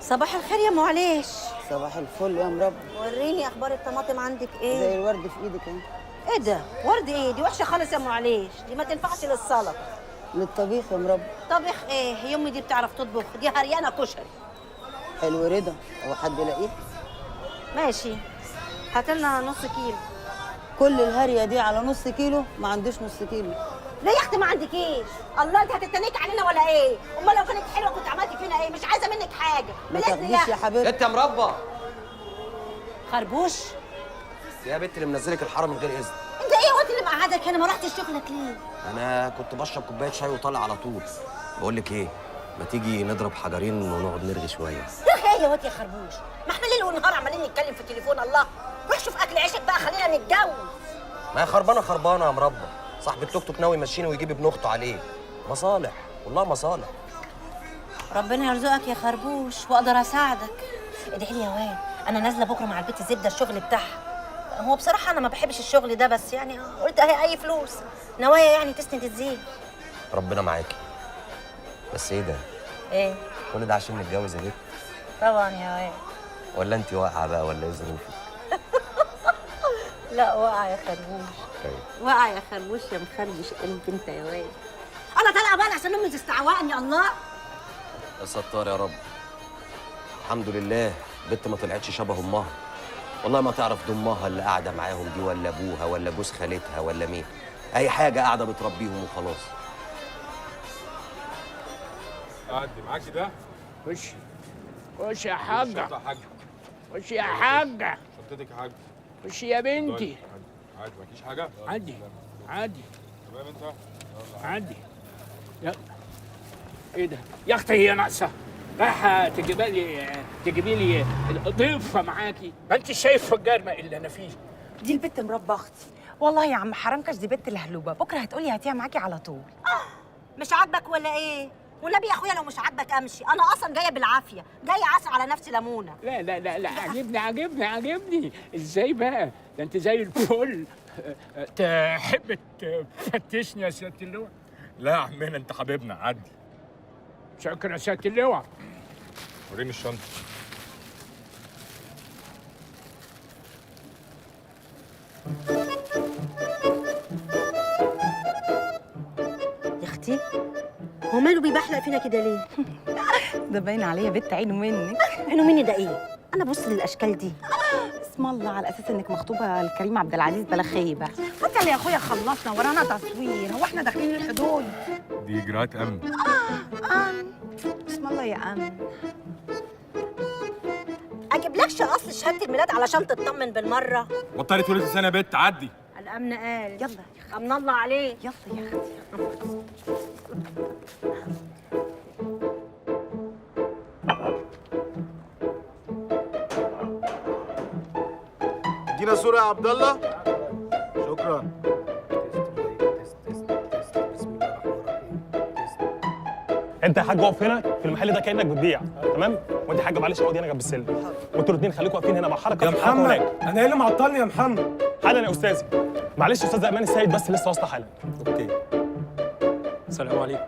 صباح الخير يا ام عليش. صباح الفل يا مربى. وريني اخبار الطماطم عندك ايه؟ زي الورد في ايدك اهي. ايه ده؟ ورد ايه؟ دي وحشة خالص يا ام عليش، دي ما تنفعش للسلطة. للطبيخ يا مربى. طبيخ ايه؟ هي امي دي بتعرف تطبخ؟ دي هريانه كشري. حلو رضا، هو حد يلاقيه؟ ماشي، هات لنا نص كيلو. كل الهريه دي على نص كيلو؟ ما عنديش نص كيلو. ليه يا اختي ما عندكيش؟ الله، انت هتتنيك علينا ولا ايه؟ امال لو كانت حلوة كنت عملتي فينا ايه؟ مش عايزه منك حاجة. ما تاخديش يا حبيبتي. انت يا مربى. خربوش يا بنت اللي منزلك الحارة من غير اذن. انت ايه وقت اللي مقعدك هنا؟ ما رحتش شغلك ليه؟ انا كنت بشرب كوباية شاي وطالع على طول. بقول لك ايه، ما تيجي نضرب حجرين ونقعد نرغي شوية. رغي ايه يا واد يا خربوش؟ ما احنا ليل ونهار عمالين نتكلم في التليفون. الله، روح شوف اكل عيشك بقى، خلينا نتجوز. ما هي خربانة خربانة يا مربى. صاحب التوك توك ناوي يمشيني ويجيب ابن اخته عليه. مصالح والله مصالح. ربنا يرزقك يا خربوش واقدر اساعدك. ادعي لي يا واد، انا نازله بكره مع البيت الزبدة الشغل بتاعها. هو بصراحة انا ما بحبش الشغل ده، بس يعني قلت اهي اي فلوس نوايا يعني تسند الزين. ربنا معاكي. بس ايه ده؟ ايه؟ كل ده عشان نتجوز يا بنت؟ طبعا يا واد. ولا انت واقعه بقى ولا ايه ظروفك؟ لا واقعه يا خربوش. طيب واقعه يا خربوش يا مخربش قلب انت يا واد. انا طالعه بقى عشان امي تستعوقني. الله يا ستار يا رب. الحمد لله البت ما طلعتش شبه امها. والله ما تعرف ضمها اللي قاعدة معاهم دي ولا ابوها ولا جوز خالتها ولا مين. اي حاجة قاعدة بتربيهم وخلاص. عدي معاكي ده. خش خش يا حاجة. خش يا حاجة. شنطتك يا حاج. خش يا بنتي. عادي ماكيش حاجة؟ عدي عدي. تمام انت؟ عدي. يلا. ايه ده؟ يا اختي هي ناقصة؟ رايحة تجيبي لي ضيفة معاكي؟ ما انت شايفة الجرمة اللي انا فيه. دي البت مربى اختي. والله يا عم حرامكش دي بنت الهلوبة، بكرة هتقولي هاتيها معاكي على طول. مش عاجبك ولا ايه؟ والنبي يا اخويا لو مش عاجبك امشي، انا اصلا جاية بالعافية، جاية عصر على نفسي ليمونه. لا لا لا لا، عاجبني عاجبني عاجبني. ازاي بقى؟ ده انت زي الفل. تحب تفتشني يا سيادة اللواء؟ لا يا عمنا انت حبيبنا، عدي. شكرا يا سيادة اللواء. وريني الشنطة. يا اختي هو ماله بيبحلق فينا كده ليه؟ ده باين عليا بنت عينه منك. عينه مني ده ايه؟ انا بص للاشكال دي. اسم الله، على اساس انك مخطوبه لكريم عبد العزيز بلا خيبه. حتى يا اخويا خلصنا ورانا تصوير، هو احنا داخلين الحدود؟ دي اجراءات امن. امن؟ اسم الله يا امن. اجيب لكش اصل شهادة الميلاد علشان تطمن بالمرة. بطلي طولة لسان يا بت، عدي. الامن قال. يلا امن الله عليك. يلا يا اختي. ادينا صورة يا عبد الله. شكرا. انت يا حاج اقف هنا في المحل ده كانك بتبيع، تمام؟ وانت يا حاج معلش اقعد هنا جنب السلم. وانتوا الاثنين خليكم واقفين هنا مع حركة يا محمد انا ايه اللي معطلني يا محمد؟ حالا يا استاذي. معلش يا استاذ امان السيد بس لسه واصله حالا. okay. السلام عليكم.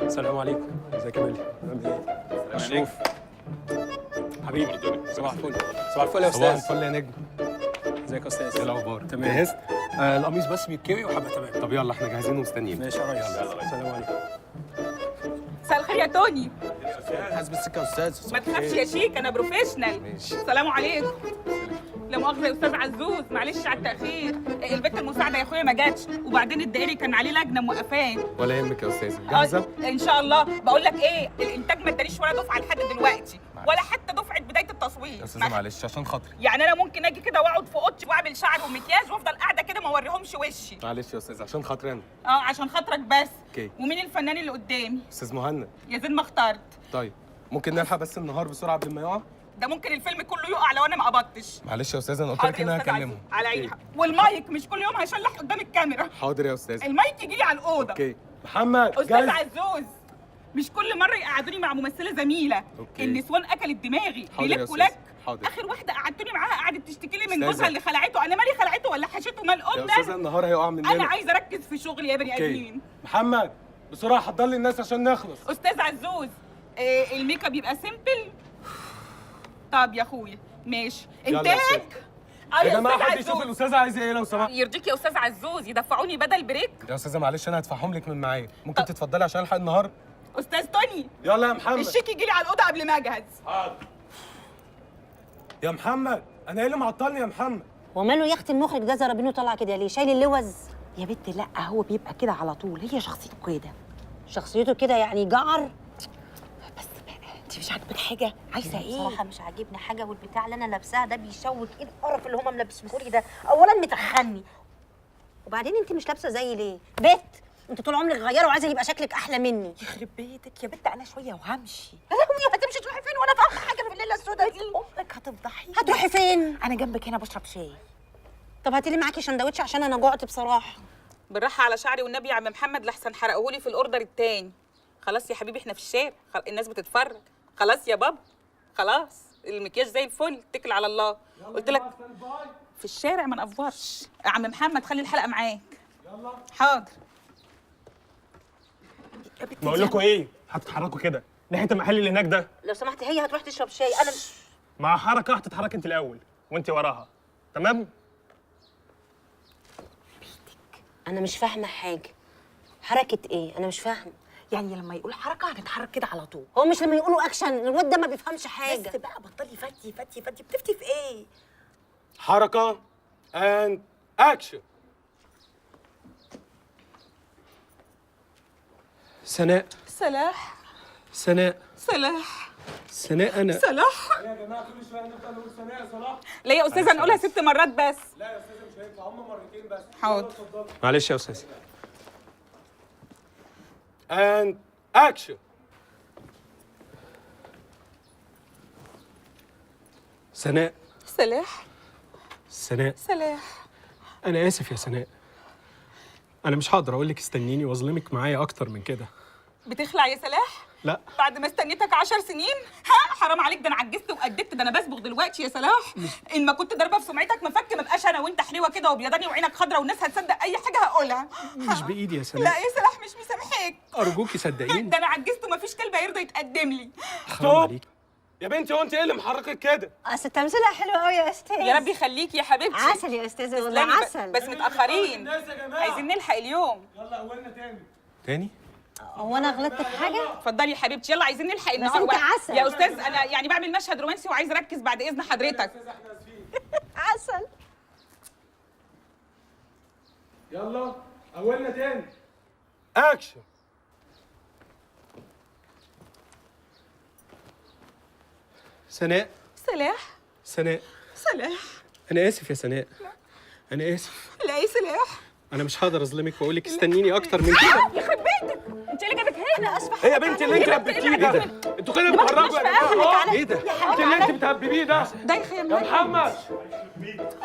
السلام عليكم. ازيك يا ملي؟ عامل ايه؟ مشروف حبيبي. صباح الفل. صباح الفل يا استاذ. صباح الفل يا نجم. ازيك يا استاذ؟ ايه الاخبار؟ تمام. جهزت؟ القميص بس بيتكوي وحبه. تمام. طب يلا احنا جاهزين ومستنيين. ماشي يا ريس. السلام عليكم. مساء الخير يا توني. حاسب السكة يا استاذ. ما تخافش يا شيك، انا professional. ماشي. السلام عليكم. لا مؤاخذة يا استاذ عزوز، معلش على التاخير. البت المساعدة يا اخويا ما جاتش، وبعدين الدائري كان عليه لجنة موقفاه. ولا يهمك يا استاذ، جاهزة؟ ان شاء الله. بقول لك ايه، الانتاج ما ادانيش ولا دفعه لحد دلوقتي، ولا حتى دفعه بداية التصوير. يا استاذه معلش عشان خاطري. يعني انا ممكن اجي كده واقعد في اوضتي واعمل شعر ومكياج وافضل قاعدة كده ما اوريهمش وشي. معلش يا استاذ عشان خاطري انا. عشان خاطرك بس. okay. ومين الفنان اللي قدامي؟ استاذ مهند. يا زين ما اخترت. طيب ممكن نلحق بس النهار بسرعة قبل ما يقع؟ ده ممكن الفيلم كله يقع لو انا ما قبضتش. معلش يا استاذ انا قلت لك ان انا هكلمه. على عيني. والمايك مش كل يوم هشلح قدام الكاميرا. حاضر يا استاذ. المايك يجي لي على الاوضة. okay. محمد استاذ عزوز مش كل مرة يقعدوني مع ممثلة زميله. okay. النسوان اكلت دماغي. بيلفوا لك. حاضر. اخر واحدة قعدتوني معاها قعدت تشتكي لي من جوزها اللي خلعته. انا مالي خلعته ولا حشته؟ مال امي يا استاذه النهار هيقع مننا. انا عايزه اركز في شغلي يا بني ادمين. محمد بسرعة حضر لي الناس عشان نخلص. استاذ عزوز ال make up يبقى simple. طب يا اخويا ماشي. يلا يا انتاج. يا جماعة حد يشوف الاستاذة عايزه ايه لو سمحت. يرضيك يا استاذ عزوز يدفعوني بدل break؟ يا استاذه معلش انا هدفعهم لك من معايا، ممكن تتفضلي عشان الحق النهار؟ استاذ توني يلا يا محمد. الشيك يجي لي على الاوضة قبل ما اجهز. حاضر. يا محمد انا ايه اللي معطلني يا محمد؟ وماله يا اختي المخرج ده زرابينه طالعه كده ليه؟ شايل اللوز يا بنت. لا هو بيبقى كده على طول، هي شخصيته كده. شخصيته كده يعني جعر. بس بقى انت مش عاجبك حاجة؟ عايزه ايه؟ بصراحة مش عاجبني حاجة، والبتاع اللي انا لابساها ده بيشوك. ايه القرف اللي هما ملبسينهولي ده؟ اولا متخني، وبعدين انت مش لابسه زي ليه؟ بت انت طول عمرك غيره وعايزه يبقى شكلك احلى مني. يخرب بيتك يا بنت، انا شوية وهمشي. يا لهوي، هتمشي تروحي فين وانا فاهمه حاجة في الليلة السوداء دي؟ امك هتفضحيني. هتروحي فين؟ انا جنبك هنا بشرب شاي. طب هاتي لي معاكي سندوتش عشان انا جوعت بصراحة. بالراحة على شعري والنبي يا عم محمد لحسن حرقهولي في ال order التاني. خلاص يا حبيبي احنا في الشارع، الناس بتتفرج. خلاص يا بابا خلاص، المكياج زي الفل، اتكل على الله. قلت لك في الشارع ما نقفرش. يا عم محمد خلي الحلقة معاك. يلا. حاضر. بقول لكم ايه، هتتحركوا كده ناحية المحل اللي هناك ده. لو سمحت هي هتروح تشرب شاي، انا مع حركة هتتحرك انت الاول وانت وراها، تمام؟ انا مش فاهمه حاجة. حركة ايه؟ انا مش فاهمه. يعني لما يقول حركة هنتحرك كده على طول. هو مش لما يقولوا اكشن الواد ده ما بيفهمش حاجة. بس بقى بطلي فتي فتي فتي، بتفتي في ايه؟ حركة and action. سناء. سلاح. سناء. سلاح. سناء انا صلاح. يا جماعة كل شوية نفضل نقول سناء صلاح. لا يا استاذه نقولها 6 مرات بس. لا يا استاذه مش هينفع، هم مرتين بس. حاضر. معلش يا استاذه. and action. سناء. سلاح. سناء. سلاح. انا اسف يا سناء، انا مش هقدر اقول لك استنيني واظلمك معايا اكتر من كده. بتخلع يا سلاح؟ لا. بعد ما استنيتك 10 سنين؟ ها حرام عليك، ده انا عجزت وقددت، ده انا بصبغ دلوقتي يا سلاح. ان ما كنت ضاربه في سمعتك مفك ما بقاش انا وانت حلوة كده وبيضاني وعينك خضرا والناس هتصدق اي حاجة هقولها. مش بايدي يا سناء. لا يا سلاح مش مسامحاك. ارجوكي صدقيني. ده انا عجزت ومفيش كلب هيرضى يتقدم لي. حرام عليك يا بنتي، هو انت ايه اللي محركك كده؟ اصل تمثيلها حلو قوي يا استاذ. يا رب يخليكي يا حبيبتي. عسل يا استاذه والله عسل. بس متاخرين، عايزين نلحق اليوم. يلا اولنا تاني. تاني؟ هو انا غلطت في حاجة؟ اتفضلي يا حبيبتي، يلا عايزين نلحق النهار. بس انت عسل يا استاذ، انا يعني بعمل مشهد رومانسي وعايز اركز بعد اذن حضرتك. عسل. يلا اولنا تاني. اكشن. سناء. سلاح. سناء. سلاح. انا اسف يا سناء، انا اسف. لا يا سلاح، انا مش هقدر اظلمك واقول لك استنيني اكتر من كده. يخرب بيتك، انت اللي جابك هنا. انا اسفه. ايه يا بنتي اللي انت هببتيه ده؟ انتوا كده بتهرجوا يا جماعة. ايه ده؟ انت اللي انت بتهببيه ده. دايخه يا محمد،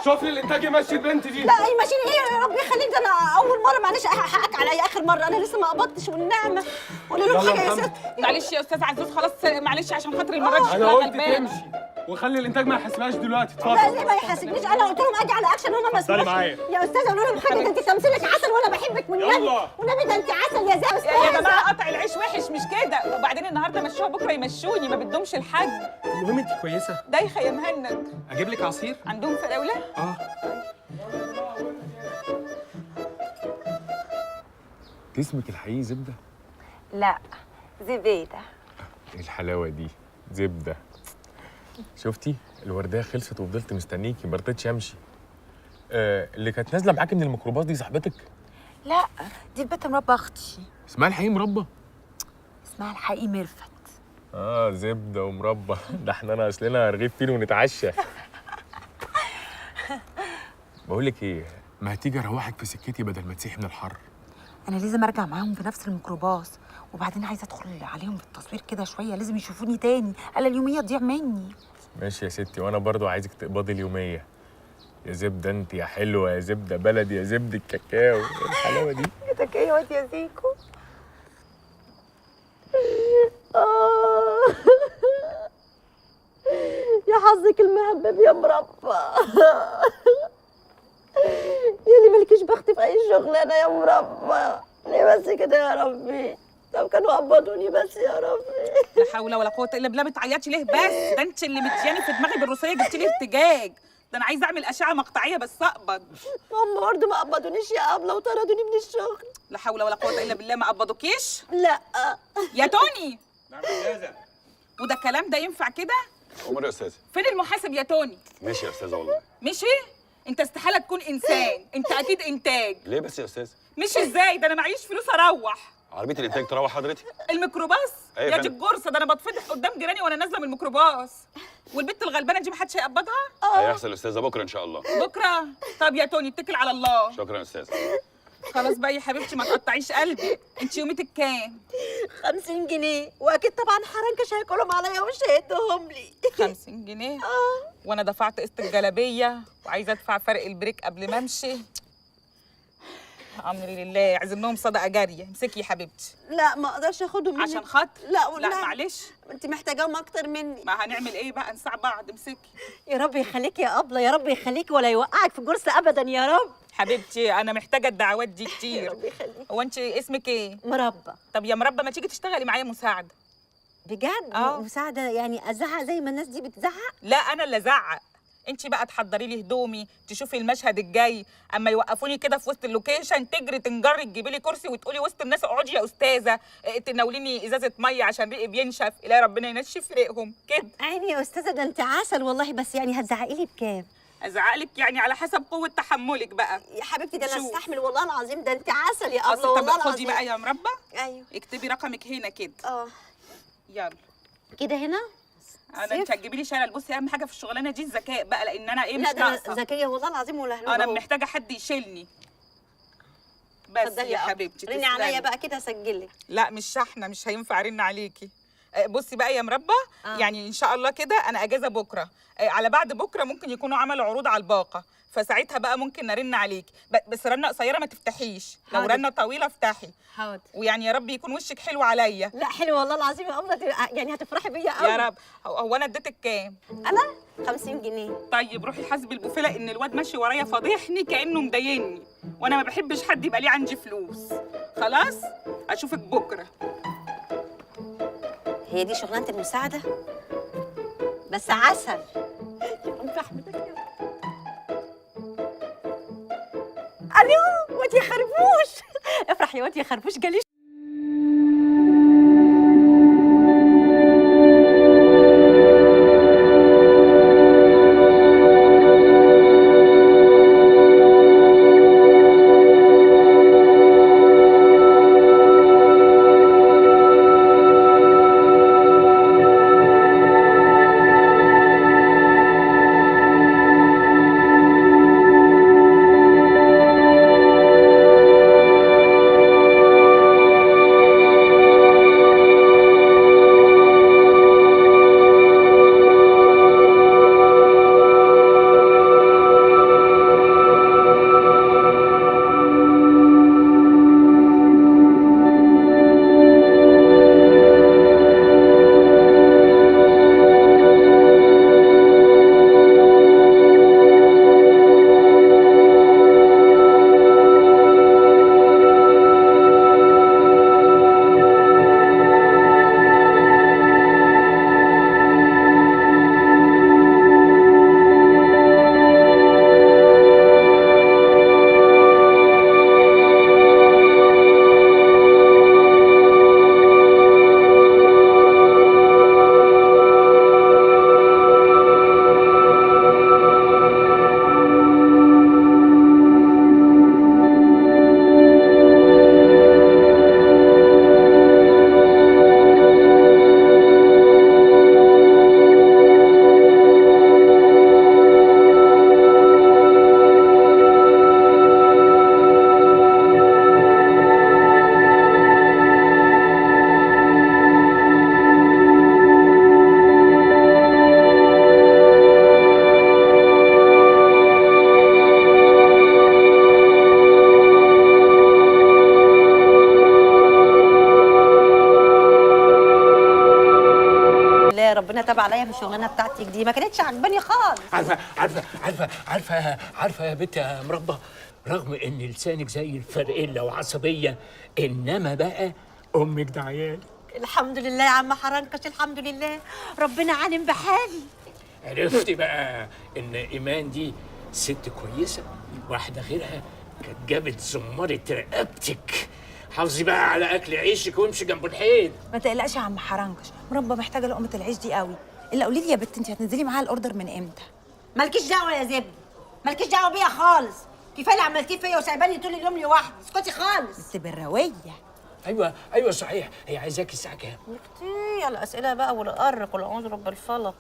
شوف لي الانتاج يمشي البنت دي. لا يمشيني ايه يا رب يخليك، ده انا اول مرة، معلش حقك عليا، اخر مرة، انا لسه ما قبضتش والنعمة. قولي لهم حاجة يا ست. معلش يا استاذ عزوز، خلاص معلش عشان خاطر المرة دي. انا قلت تمشي وخلي الانتاج ما يحاسبهاش دلوقتي. اتفضل. لا ليه ما يحاسبنيش؟ انا قلت لهم اجي على اكشن هما ما سمعوش. يا استاذه قولوا لهم حاجة، ده انت تمثيلك عسل وانا بحبك والنبي. والنبي ده انت عسل يا زي استاذه. يا جماعة قطع العيش وحش مش كده، وبعدين النهارده مشوها بكره يمشوني، ما بتدومش لحد. المهم انت كويسة؟ دايخه يا مهند. اجيب لك عصير؟ عندهم فراوله؟ اه. اسمك الحقيقي زبدة؟ لا زبيده. ايه الحلاوة دي؟ زبدة. شفتي الوردية خلصت وفضلت مستنيكي ما رضيتش امشي. اللي كانت نازله معاكي من الميكروباص دي صاحبتك؟ لا دي البت مربى اختي. اسمها الحقيقي مربى؟ اسمها الحقيقي ميرفت. اه زبدة ومربى، ده احنا ناقص لنا رغيف فين ونتعشى. بقول لك ايه، ما هتيجي اروحك في سكتي بدل ما تسيحي من الحر. انا لازم ارجع معاهم في نفس الميكروباص، وبعدين عايزه ادخل عليهم في التصوير كده شوية، لازم يشوفوني تاني، الا اليومية تضيع مني. ماشي يا ستي، وانا برضو عايزك تقبضي اليومية. يا زبدة انت يا حلوة، يا زبدة بلدي، يا زبدة الكاكاو، ايه الحلاوة دي؟ ايدك ايه واد يا زيكو؟ يا حظك المهبب يا مربى، يا اللي مالكيش بخت في اي شغلانة يا مربى، ليه بس كده يا ربي؟ طب كانوا قبضوني بس يا ربي. لا حول ولا قوة الا بالله. بتعيطي ليه بس؟ ده انت اللي متياني في دماغي بالروسيه، جبتي لي ارتجاج. ده انا عايزه اعمل اشعه مقطعيه بس اقبض. هم برضه ما قبضونيش يا ابله وطردوني من الشغل. لا حول ولا قوة الا بالله. ما قبضوكيش؟ لا. يا توني. نعم يا استاذه. وده الكلام ده ينفع كده؟ عمر يا استاذه. فين المحاسب يا توني؟ ماشي يا استاذه والله. مشي؟ انت استحالة تكون انسان، انت اكيد انتاج. ليه بس يا استاذه؟ مشي ازاي؟ ده انا معيش فلوس اروح. عربية الانتاج تروح حضرتك؟ الميكروباص؟ أيوة يا دي فندم. الجرصه، ده انا بتفضح قدام جيراني وانا نازله من الميكروباص. والبت الغلبانه دي محدش هيقبضها؟ هيحصل يا استاذه بكره ان شاء الله. بكره؟ طب يا توني اتكل على الله. شكرا يا استاذه. خلاص بقى يا حبيبتي ما تقطعيش قلبي. انت يوميتك كام؟ 50 جنيه، واكيد طبعا حرنكش هياكلهم عليا ومش هيديهم لي. 50 جنيه؟ وانا دفعت قسط الجلابية وعايزه ادفع فرق ال break قبل ما امشي. امري لله، عزمناهم صدقه جارية. امسكي يا حبيبتي. لا ما اقدرش اخدهم منك عشان خاطر. لا والله لا معلش، انت محتاجاهم اكتر مني. ما هنعمل ايه بقى، نساعد بعض. امسكي. يا رب يخليك يا ابله، يا رب يخليك ولا يوقعك في الجرس ابدا يا رب. حبيبتي انا محتاجه الدعوات دي كتير. يا رب يخليك. هو انت اسمك ايه؟ مربى. طب يا مربى ما تيجي تشتغلي معايا مساعدة. بجد؟ مساعدة يعني ازعق زي ما الناس دي بتزعق؟ لا انا اللي ازعق. انت بقى تحضري لي هدومي، تشوفي المشهد الجاي، اما يوقفوني كده في وسط ال location تجري تنجري تجيبي لي كرسي وتقولي وسط الناس اقعدي يا استاذه، تناوليني ازازة مية عشان ريقي بينشف، الهي ربنا ينشف ريقهم كده. عيني يا استاذه ده انت عسل والله. بس يعني هتزعقي لي بكام؟ ازعقلك يعني على حسب قوة تحملك بقى يا حبيبتي. ده انا استحمل والله العظيم، ده انت عسل يا ابله والله العظيم. خدي بقى يا مربى. ايوه اكتبي رقمك هنا كده. يلا كده هنا. انا انت هتجيبي لي شلل. بصي اهم حاجة في الشغلانة دي الذكاء بقى، لان انا ايه مش ناقصه. ذكية والله العظيم ولا هلوبه. انا محتاجه حد يشيلني بس يا حبيبتي. رني عليا بقى كده اسجلك. لا مش شحنه، مش هينفع ارن عليكي. بصي بقى يا مربى، يعني ان شاء الله كده انا اجازه بكره، على بعد بكره ممكن يكونوا عملوا عروض على الباقه، فساعتها بقى ممكن نرن عليكي. بس رنه قصيرة ما تفتحيش، لو رنه طويلة افتحي. حاضر. ويعني يا رب يكون وشك حلو عليا. لا حلو والله العظيم يا ابله، يعني هتفرحي بيا قوي يا رب. هو انا اديتك كام؟ انا 50 جنيه. طيب روحي حاسبي البوفيه، لان الواد ماشي ورايا فاضحني كانه مضايقني، وانا ما بحبش حد يبقى ليه عندي فلوس. خلاص اشوفك بكره. هي دي شغلانة المساعدة بس عسل. يا رب احمدك يا رب. الو واد يا خربوش، افرح يا واد يا خربوش جالي. ربنا تاب عليا في الشغلانة بتاعتك دي، ما كانتش عجباني خالص. عارفه عارفه عارفه عارفه عارفه يا بنت يا مربى، رغم ان لسانك زي الفرقله وعصبيه، انما بقى امك دعيالي. الحمد لله يا عم حرنكش، الحمد لله، ربنا عالم بحالي. عرفتي بقى ان ايمان دي ست كويسة، واحدة غيرها كانت جابت زماره رقبتك. حافظي بقى على اكل عيشك وامشي جنب الحيط. ما تقلقش يا عم حرنكش، مربى محتاجه لقمة العيش دي قوي. الا قولي لي يا بت، انت هتنزلي معاها ال order من امتى؟ مالكيش دعوه يا زبدة، مالكيش دعوه بيا خالص، كفاية اللي عملتيه فيا وسايباني طول اليوم لوحدي، اسكتي خالص. بس بالرواية. ايوه ايوه صحيح، هي عايزاكي الساعة كام؟ كتير على الاسئلة بقى والقرق والعوذ رب الفلق.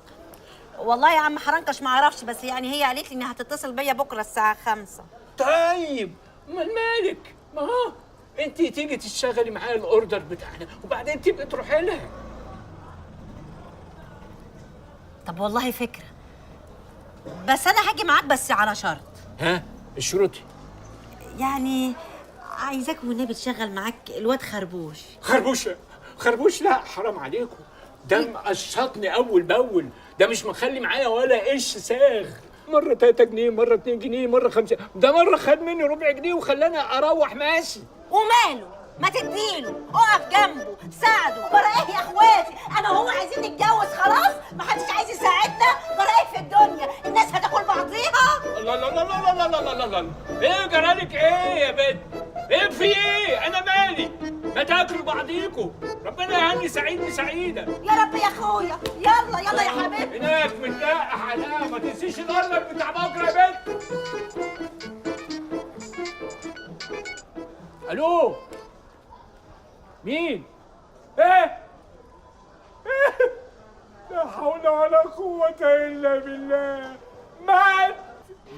والله يا عم حرنكش ما اعرفش، بس يعني هي قالت لي انها هتتصل بيا بكره الساعة 5. طيب امال مالك؟ ما هو انت تيجي تشتغلي معايا ال order بتاعنا وبعدين تبقي تروحي لها. طب والله فكرة، بس انا هاجي معاك بس على شرط. ها الشروط؟ يعني عايزاك والنبي تشغل معاك الواد خربوش. خربوش؟ خربوش لا حرام عليكم، ده مقشطني اول باول، ده مش مخلي معايا ولا قش ساغ. مرة 3 جنيه، مرة 2 جنيه، مرة 5، ده مرة خد مني ربع جنيه وخلاني اروح ماشي. وماله؟ ما تديله، اقف جنبه، ساعده. برا ايه يا اخواتي؟ انا وهو عايزين نتجوز خلاص، ما حدش عايز يساعدنا. برا ايه في الدنيا؟ الناس هتاكل بعضيها. الله الله الله الله الله الله الله، ايه جرالك ايه يا بنت؟ ايه في ايه؟ انا مالي؟ ما تاكلوا بعضيكوا، ربنا يهني سعيد بسعيده. يا رب يا اخويا، يلا يلا يا حبيبتي. هناك متلقح على، ما تنسيش الارنب بتاع بكره يا بنت. الو، مين؟ ايه؟ إيه؟ لا حول ولا قوة إلا بالله. مات.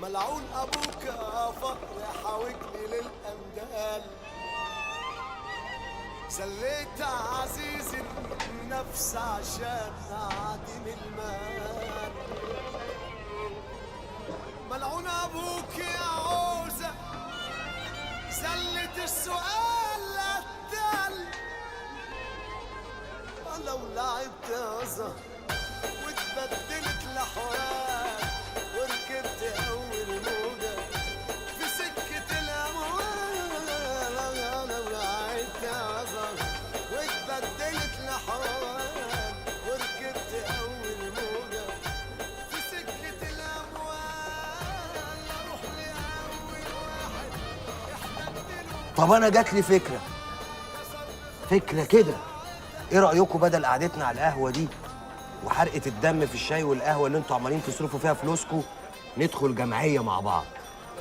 ملعون أبوك يا فقر حاوجني للأندال، سليت عزيز النفس عشان عديم المال. ملعون أبوك يا عوزة سلت السؤال قتال، لو لعبت يا زهر واتبدلت الأحوال وركبت أول موجة في سكة الأموال. لو لعبت يا زهر واتبدلت الأحوال وركبت أول موجة في سكة الأموال، أروح لأول واحد احتجت له. طب أنا جات لي فكرة كده، ايه رأيكم بدل قعدتنا على القهوة دي وحرقة الدم في الشاي والقهوة اللي انتوا عمالين تصرفوا فيها فلوسكم، ندخل جمعية مع بعض،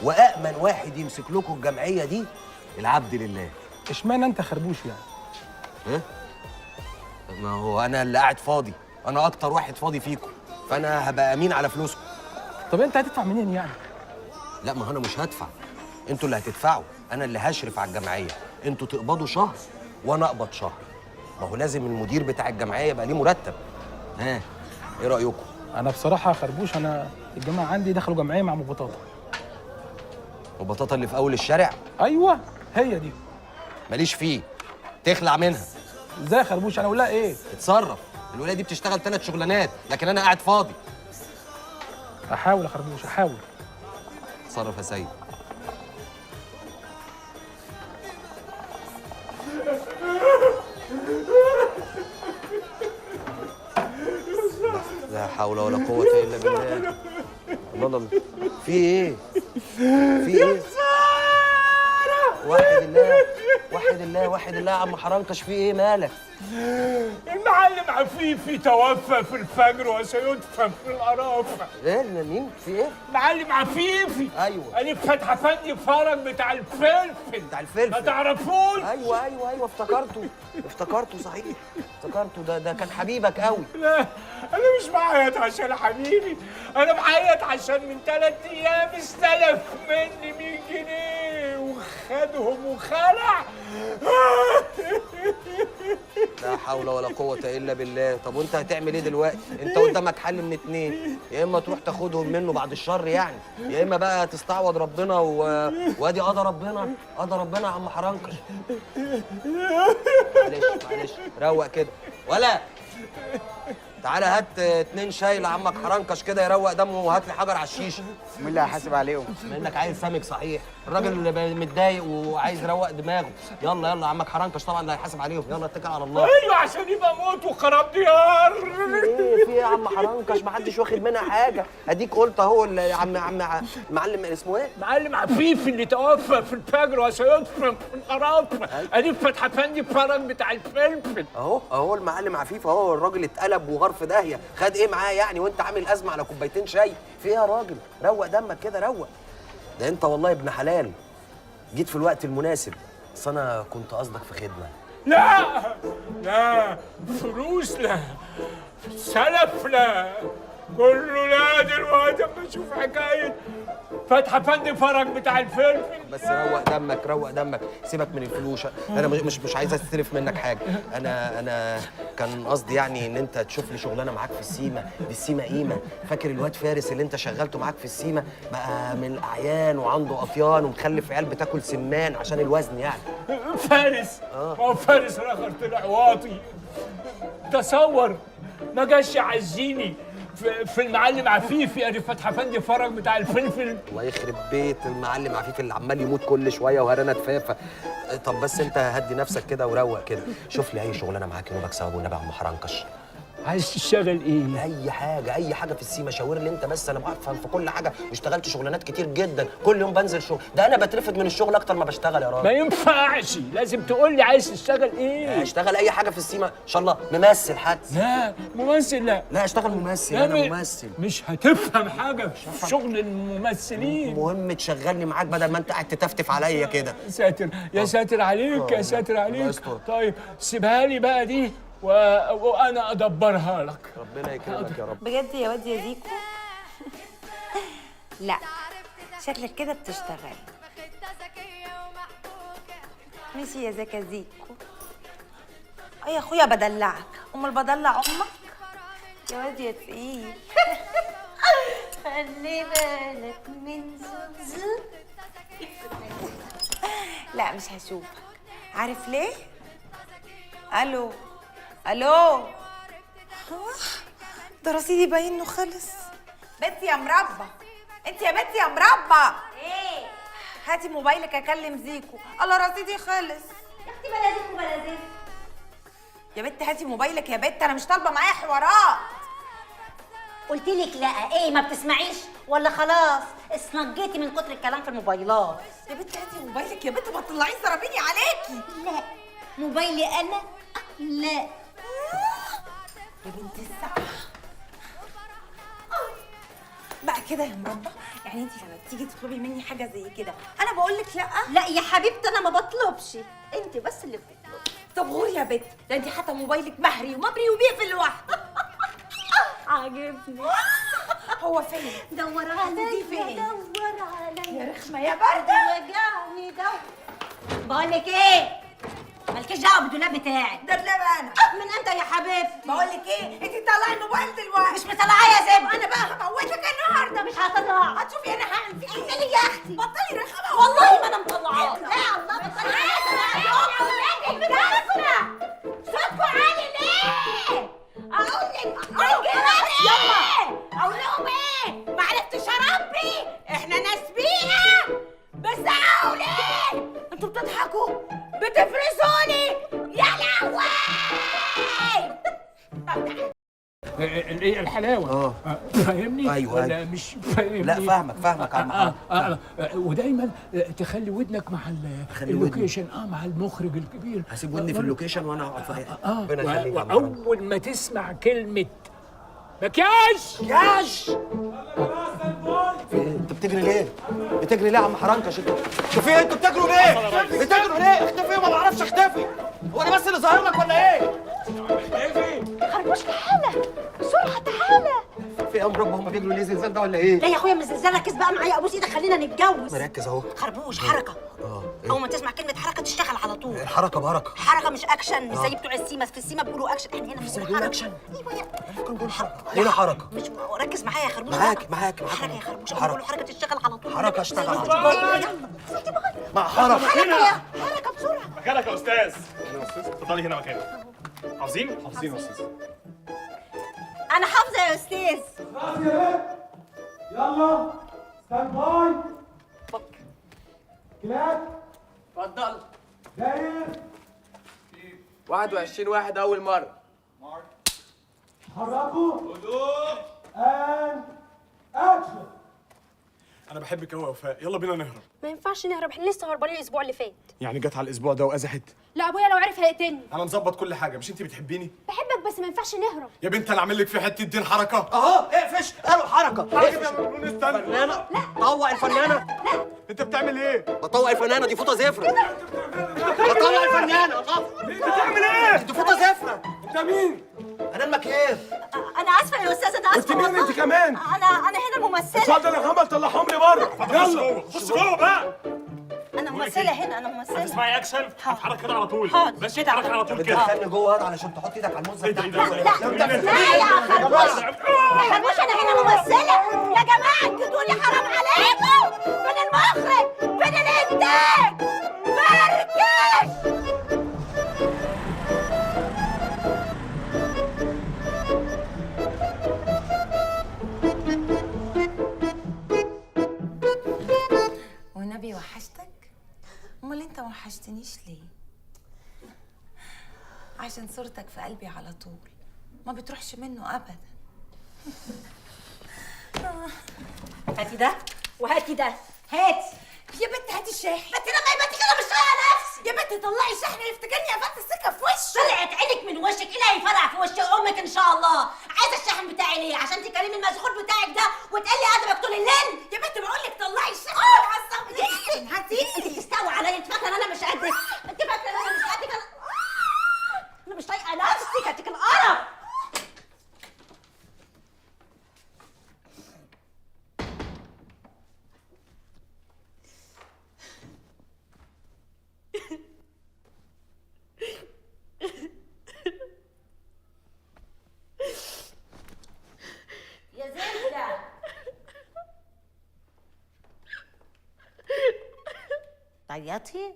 وأأمن واحد يمسك لكم الجمعية دي العبد لله. اشمعنى انت خربوش يعني؟ ها؟ ما هو أنا اللي قاعد فاضي، أنا أكتر واحد فاضي فيكم، فأنا هبقى أمين على فلوسكم. طب انت هتدفع منين يعني؟ لا ما هو أنا مش هدفع، انتوا اللي هتدفعوا، أنا اللي هشرف على الجمعية، انتوا تقبضوا شهر وأنا أقبض شهر. ما هو لازم المدير بتاع الجمعية يبقى ليه مرتب. ها ايه رايكم؟ انا بصراحة خربوش، انا الجماعة عندي دخلوا جمعية مع ام بطاطا. وبطاطا اللي في اول الشارع؟ ايوه هي دي. ماليش فيه، تخلع منها. ازاي يا خربوش؟ انا اقول لها ايه؟ اتصرف، الولاية دي بتشتغل 3 شغلانات، لكن انا قاعد فاضي. احاول يا خربوش، احاول. اتصرف يا سيد. لا حول ولا قوة إلا بالله. الله الله، في إيه؟ في إيه؟ واحد الله، واحد الله، واحد الله يا عم حرنكش، في إيه مالك؟ المعلم عفيفي توفى في الفجر وسيدفن في القرافة. إيه؟ مين؟ في إيه؟ المعلم عفيفي. أيوه. ألف فتحي فندي فرج بتاع الفلفل. بتاع الفلفل. ما تعرفوش؟ أيوه أيوه أيوه، افتكرته، افتكرته صحيح، افتكرته، ده كان حبيبك قوي. لا أنا مش بعيط عشان حبيبي، أنا بعيط عشان من 3 أيام استلف مني 100 جنيه وخدهم وخلع. لا حول ولا قوة إلا بالله. طب وأنت هتعمل إيه دلوقتي؟ أنت قدامك حل من 2، يا إما تروح تاخدهم منه بعد الشر يعني، يا إما بقى تستعوض ربنا وأدي قضى ربنا، قضى ربنا يا عم حرنكش. معلش معلش، روق كده. ولا تعالى هات 2 شاي لعمك حرنكش كده يروق دمه، وهات لي حجر على الشيشة. مين اللي هيحاسب عليهم؟ بما انك عايز سمك صحيح، الراجل اللي متضايق وعايز يروق دماغه. يلا يلا عمك حرنكش طبعا اللي هيحاسب عليهم، يلا اتكل على الله. ايوه عشان يبقى موت وخراب ديار. ايه في ايه يا عم حرنكش؟ ما حدش واخد منها حاجة، اديك قلت اهو. عم معلم اسمه ايه؟ معلم عفيف اللي توفى في الفجر وسيدفن في القرافه، اديك فتحي افندي فرج بتاع الفلفل. اهو اهو المعلم عفيف اهو، الراجل اتقلب وغار في داهية، خد ايه معاه يعني وانت عامل ازمة على كوبايتين شاي؟ في ايه يا راجل؟ روق دمك كده روق. ده انت والله ابن حلال، جيت في الوقت المناسب. بس انا كنت قصدك في خدمة. لا لا فلوس لا، سلف لا، كله لا. دلوقتي اما اشوف حكاية فتحي افندي فرج بتاع الفلفل. بس روق دمك روق دمك، سيبك من الفلوس، انا مش عايز استلف منك حاجة. انا كان قصدي يعني ان انت تشوف لي شغلانة معاك في السيما، دي السيما قيمة. فاكر الواد فارس اللي انت شغلته معاك في السيما؟ بقى من الاعيان وعنده اطيان ومخلف عيال بتاكل سمان عشان الوزن يعني. فارس؟ هو فارس الاخر طلع واطي. تصور ما جاش يعزيني في المعلم عفيفي ادي فتحي افندي فرج بتاع الفلفل. الله يخرب بيت المعلم عفيفي اللي عمال يموت كل شوية وهرانه تفافه. طب بس انت هدي نفسك كده وروق كده، شوف لي اي شغلانة معاك ينوبك ثواب والنبي يا عم حرنكش. عايز تشتغل ايه؟ اي حاجة، اي حاجة في السيما، شاور لي انت بس، انا بفهم في كل حاجة واشتغلت شغلانات كتير جدا، كل يوم بنزل شغل، ده انا بترفد من الشغل اكتر ما بشتغل يا راجل. ما ينفعش، لازم تقول لي عايز تشتغل ايه؟ اشتغل اي حاجة في السيما، ان شاء الله ممثل حتى. لا ممثل لا. لا اشتغل ممثل، انا ممثل. مش هتفهم حاجة في شغل الممثلين. المهم تشغلني معاك بدل ما انت قاعد تتفتف عليا كده. ساتر يا ساتر عليك يا ساتر عليك. طيب سيبها لي بقى دي وانا ادبرها لك. ربنا يكرمك يا رب. بجد يا واد يا زيكو. لا شكلك كده بتشتغل. ماشي يا زكا زيكو. اي يا اخويا بدلعك، امال بدلع امك؟ يا واد يا تقيل. خلي بالك من زوزو. لا مش هشوفك، عارف ليه؟ الو الو، ده رصيدي باين انه خلص. بنتي يا مربى، انت يا بنتي يا مربى. ايه؟ هاتي موبايلك اكلم زيكو. الله رصيدي خلص. يا اختي بلا زيكو بلا زيكو. يا بنت هاتي موبايلك يا بنت، انا مش طالبه معايا حوارات. قلت لك لا، ايه ما بتسمعيش ولا خلاص اسنجيتي من كتر الكلام في الموبايلات؟ يا بنت هاتي موبايلك يا بنت، ما تطلعيش زرابيني عليكي. لا موبايلي انا؟ لا يا بنت الساعة بقى كده يا مربى، يعني انت لما بتيجي تطلبي مني حاجة زي كده انا بقول لك لا؟ لا يا حبيبتي انا ما بطلبش، انت بس اللي بتطلبي. طب غوري يا بنت، ده انت حتى موبايلك مهري ومبري وبيقفل لوحده. عاجبني. هو فين؟ دور عليا، فين؟ دور عليا يا رخمة يا باردة، وجعني دور. بقول لك ايه؟ مالكيش دعوه بالدولاب بتاعي ده دولاب انا. من امتى يا حبيبتي؟ بقول لك ايه، انت طلعي الموبايل دلوقتي. مش مطلعاه يا زبدة. انا بقى هموتك النهارده. مش هطلع. هتشوفي انا هعمل فيك ايه. انزلي يا اختي، بطلي رخامه. والله ما انا مطلعاه. لا الله بطلي رخامه يا اولاد الجزمة. صوتكم عالي ليه؟ اقول لك الجيران ايه؟ اقول لهم ايه؟ ما عرفتش اربي، احنا ناس بيئة. بس اقول ايه؟ انتوا بتضحكوا بتفرسوني يا لهوي. الايه الحلاوة. فاهمني؟ ايوه ولا أيوة. مش فاهمني؟ لا فاهمك فاهمك يا عم. ودايما تخلي ودنك مع ال location، مع المخرج الكبير. هسيب ودني في ال location وانا اقعد في ربنا يخليك. واول ما تسمع كلمة مكياج مكياج، انت بتجري ليه؟ بتجري ليه يا عم حرنكش؟ انت شوف ايه؟ انتوا بتجروا ليه؟ بتجروا ليه؟ اختفي وما بعرفش اختفي. هو انا بس اللي ظاهر لك ولا ايه؟ اختفي. خربوش تعالى بسرعة تعالى. في ايه يا مربى؟ هم بيجروا ليه؟ زلزال ده ولا ايه؟ لا يا اخويا مش زلزال، ركز بقى معايا، ابوس ايدك خلينا نتجوز. مركز اهو. خربوش حركة. اول ما تسمع كلمة حركة تشتغل على طول. الحركة بركة. حركة مش اكشن، مش زي بتوع السيما، في السيما بيقولوا اكشن، احنا هنا بنقول حركة. اكشن. ايوه يا كانوا بيقولوا حركة، هنا حركة. مش ركز معايا يا خربوش. معاك معاك معاك. حركة يا خربوش، اول ما بيقولوا حركة تشتغل على طول. حركة اشتغل على طول. يلا مع حركة. حركة حركة بسرعة. مكانك يا استاذ. هنا يا استاذ، اتفضلي هنا مكانك. حافظين؟ حافظين يا استاذ. انا حافظه يا استاذ. خلاص يا بنت، يلا stand by. كلاك. اتفضل. داير. 21-1 اول مرة. حركوا. هدوء. and action. انا بحبك قوي يا وفاء، يلا بينا نهرب. ما ينفعش نهرب، احنا لسه هربانين الاسبوع اللي فات. يعني جت على الاسبوع ده وازحت؟ لا ابويا لو عرف هيقتلني. انا مظبط كل حاجة، مش انت بتحبيني؟ بحبك بس ما ينفعش نهرب. يا بنت انا اعمل لك في حتة دين حركة. اهو اقفش، قالوا حركة. حركة يا مجنون. استنى. فنانة. لا طوق الفنانة. لا انت بتعمل ايه؟ بطوق الفنانة دي فوطه زفره. بطوق الفنانة. انت بتعمل ايه؟ دي فوطه زفره. انت مين؟ انا المكياف. انا اسفه يا استاذ، انا اسفه. انت مين انت كمان؟ انا هنا الممثلة. اتفضل يا محمد طلعهم لي بره. يلا خش جوه بقى. انا ممثلة هنا، انا ممثلة. هتسمعي اكشن هتحرك كده على طول. ماشي، اتحرك على طول كده. بتدخلني جوه علشان تحط ايدك على الموزه بتاعتي. لا لا لا يا خربوش، يا خربوش انا هنا ممثلة يا جماعة. انتوا تقولي حرام عليكم. فين المخرج؟ فين الانتاج؟ فركش. والنبي وحشتك؟ امال انت ما وحشتنيش ليه؟ عشان صورتك في قلبي على طول، ما بتروحش منه ابدا. هاتي ده وهاتي ده. هاتي يا بنت، هاتي الشاحن. ما انت لما يبقى كده مش طايقة نفسي. يا بنت طلعي الشحن، يفتكرني قفلت السكة في وشه. طلعت عينك من وشك، ايه اللي هيفرع في وش امك ان شاء الله؟ عايزه الشحن بتاعي ليه؟ عشان تكلمي المسحور بتاعك ده وتقلي ادبك طول الليل؟ يا بنت بقول لك طلعي الشحن. اتعصبتي. هاتي. انت بتستقوي عليا، انت فاكره ان انا مش قدك؟ انت فاكره ان انا مش قدك؟ انا مش طايقة نفسي. هاتيك القرف. يا زبدة تعيطي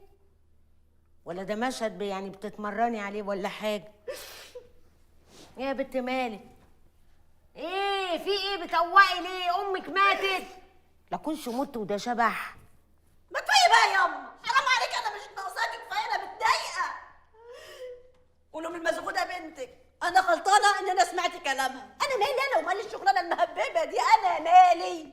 ولا ده مشهد يعني بتتمرني عليه ولا حاجة؟ ايه يا بنت مالك؟ ايه في ايه بتقوقي ليه؟ امك ماتت؟ لا كنش مت وده شبح. ما كفاية بقى يا يما، حرام عليك، انا مش ناقصاكي، كفاية انا متضايقة. قولوا من المزغوده بنتك، انا غلطانة ان انا سمعت كلامها. انا مالي انا ومال الشغلانة المهببه دي؟ انا مالي؟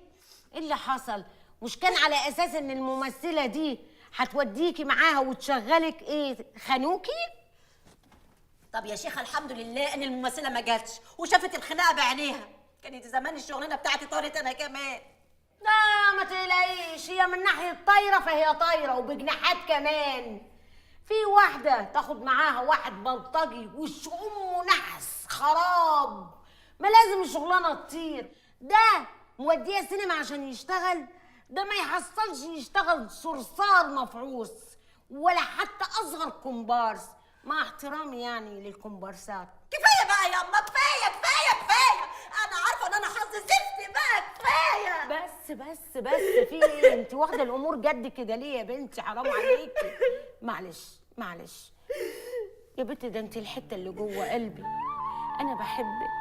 ايه اللي حصل؟ مش كان على اساس ان الممثلة دي هتوديكي معاها وتشغلك؟ ايه خانوكي؟ طب يا شيخه الحمد لله ان الممثلة ما جاتش وشافت الخناقة بعينيها، كانت زمان الشغلانة بتاعتي طارت انا كمان. لا ما تقلقيش، هي من ناحية طايره فهي طايره وبجناحات كمان. في واحدة تاخد معاها واحد بلطجي وش امه نحس خراب، ما لازم الشغلانة تطير. ده موديه سينما عشان يشتغل، ده ما يحصلش يشتغل صرصار مفعوص ولا حتى اصغر كومبارس، مع احترامي يعني للكومبارسات. كفاية بقى يا اما، كفاية كفاية كفاية، انا عارفه ان انا حظي زفت بقى، كفاية. بس بس بس في ايه؟ انت واخده الامور جد كده ليه يا بنتي؟ حرام عليكي. معلش معلش يا بنتي، ده انت الحتة اللي جوه قلبي، انا بحبك.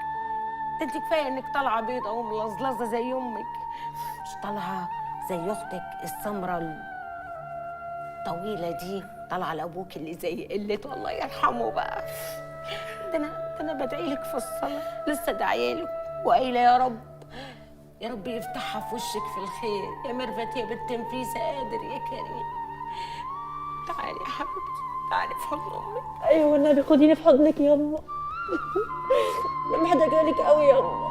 ده انت كفاية انك طالعه بيضة وملظلظه زي امك، مش طالعه زي اختك السمرة الطويلة دي، طالعه لابوك اللي زي قلته الله يرحمه بقى. ده انا بدعي لك في الصلاة، لسه داعيه لك وقايله يا رب يا رب يفتحها في وشك في الخير يا ميرفت يا بنت نفيسة قادر يا كريم. تعالي يا حبيبتي، تعالي في حضن امك. ايوه والنبي خديني في حضنك يما، انا محتاجه لك قوي يما.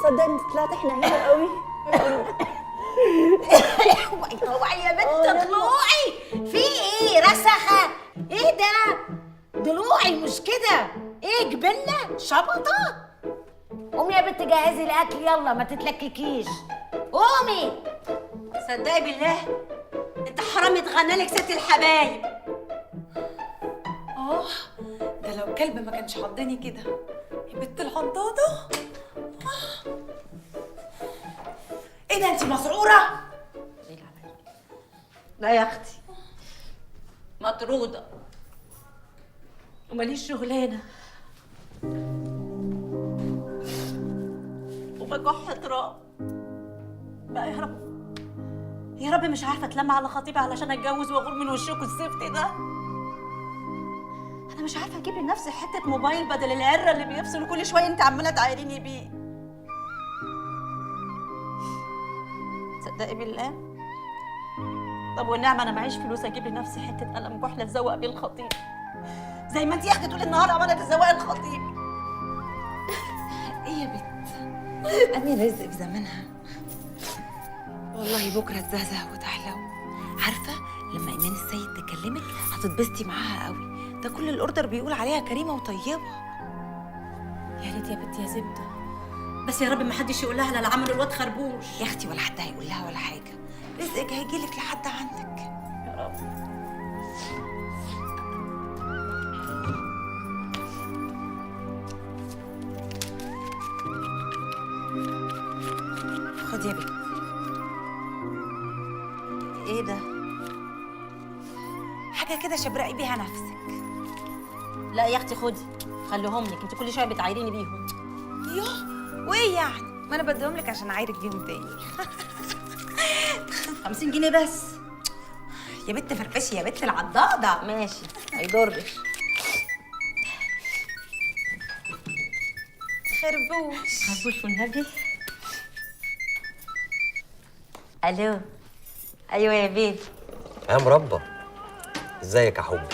صدقني طلعت احنا هنا قوي. طلعي يا بنت طلوعي، في ايه رسخه؟ ايه ده؟ ضلوعي مش كده؟ ايه جبله؟ شبطه؟ قومي يا بنت جهزي الاكل يلا، ما تتلككيش، قومي. صدقي بالله انت حرام اتغنى لك ست الحبايب. اه ده لو كلب ما كانش عضني كده يا بنت العضاضه. ايه ده انت مسعوره؟ لا يا اختي مطروده وماليش شغلانة. وبكح تراب بقى. يا رب يا رب مش عارفه اتلم على خطيبي علشان اتجوز واغور من وشكوا الزفت ده. انا مش عارفه اجيب لنفسي حتة موبايل بدل العره اللي بيفصل كل شوية انت عماله تعايريني بيه. تصدقي بالله؟ طب والنعمة انا معيش فلوس اجيب لنفسي حتة قلم كحلة اتزوق بيه الخطيب، زي ما انت يا اختي طول النهار عماله تزوقي الخطيب. ايه يا بت؟ امير رزق في زمانها والله، بكره تزهزه وتحلو. عارفه لما ايمان السيد تكلمك هتتبسطي معاها قوي، ده كل ال order بيقول عليها كريمة وطيبة. يا ريت يا بنتي يا زبدة، بس يا رب ما حدش يقول لها على اللي عمله الواد خربوش. يا اختي ولا حد هيقول لها ولا حاجة، رزقك هيجيلك لحد عندك يا رب. خدي يا بنتي. ايه ده؟ حاجة كده شبرقي بيها نفسك. لا يا اختي خدي، خليهم لك، انت كل شوية بتعايريني بيهم. يوه وايه يعني؟ ما انا بديهم لك عشان اعايرك بيهم تاني. 50 جنيه بس يا بنت، فرفشي يا بنت العضاضه. ماشي ما يضرش. خربوش خربوش والنبي. الو ايوه يا بيبي. يا مربى ازيك يا حبي؟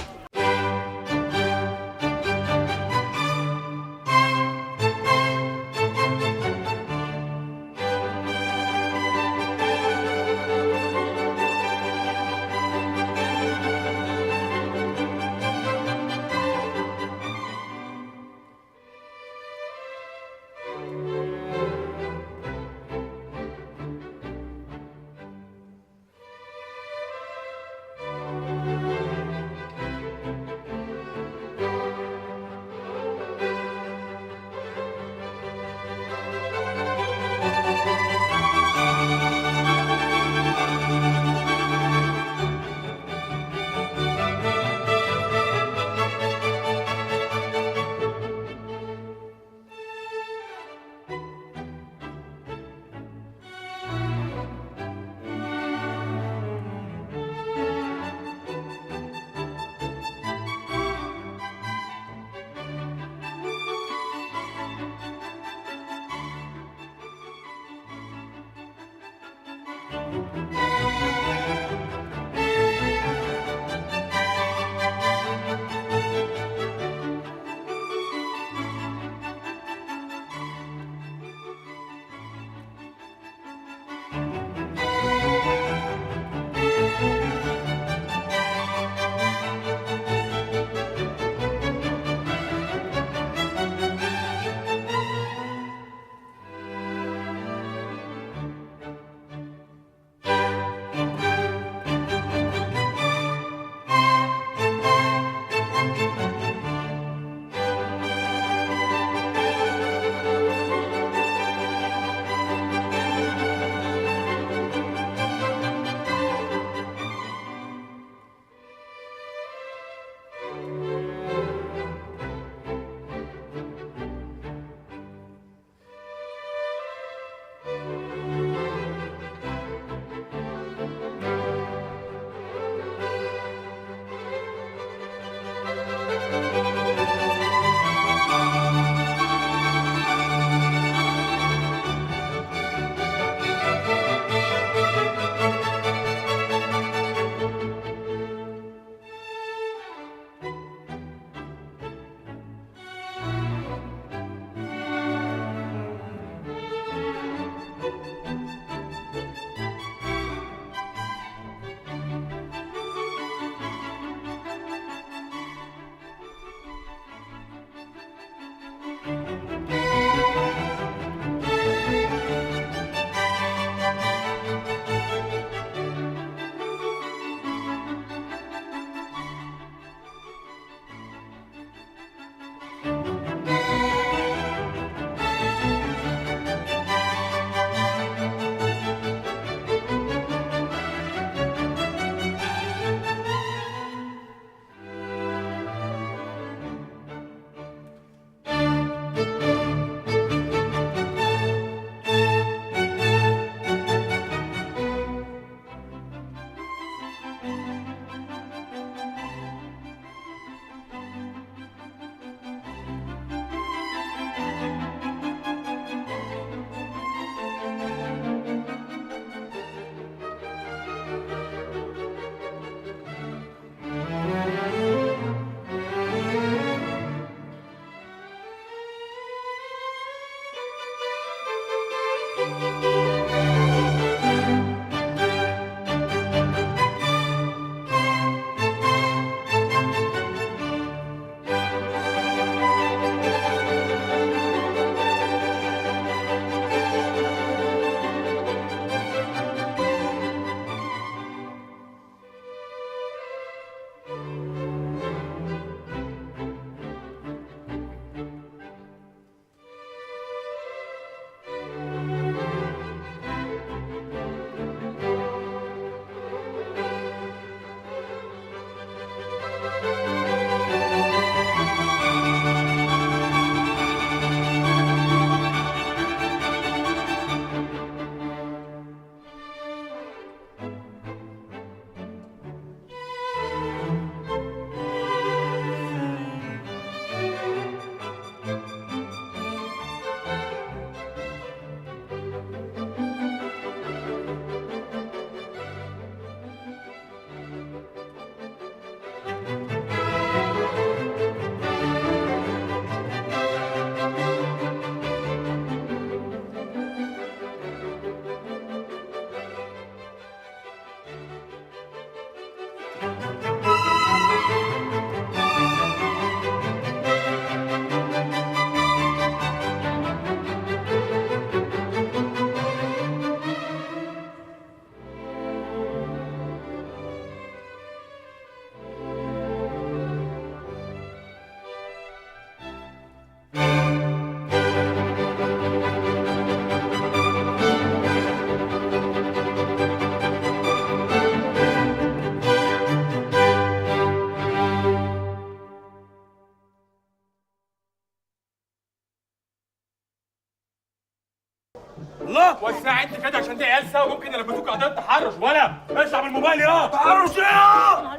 وسع انت كده عشان دي عيال سوا ممكن يلبسوك قضية تحرش. ولا اطلع بالموبايل يا تحرش ايه؟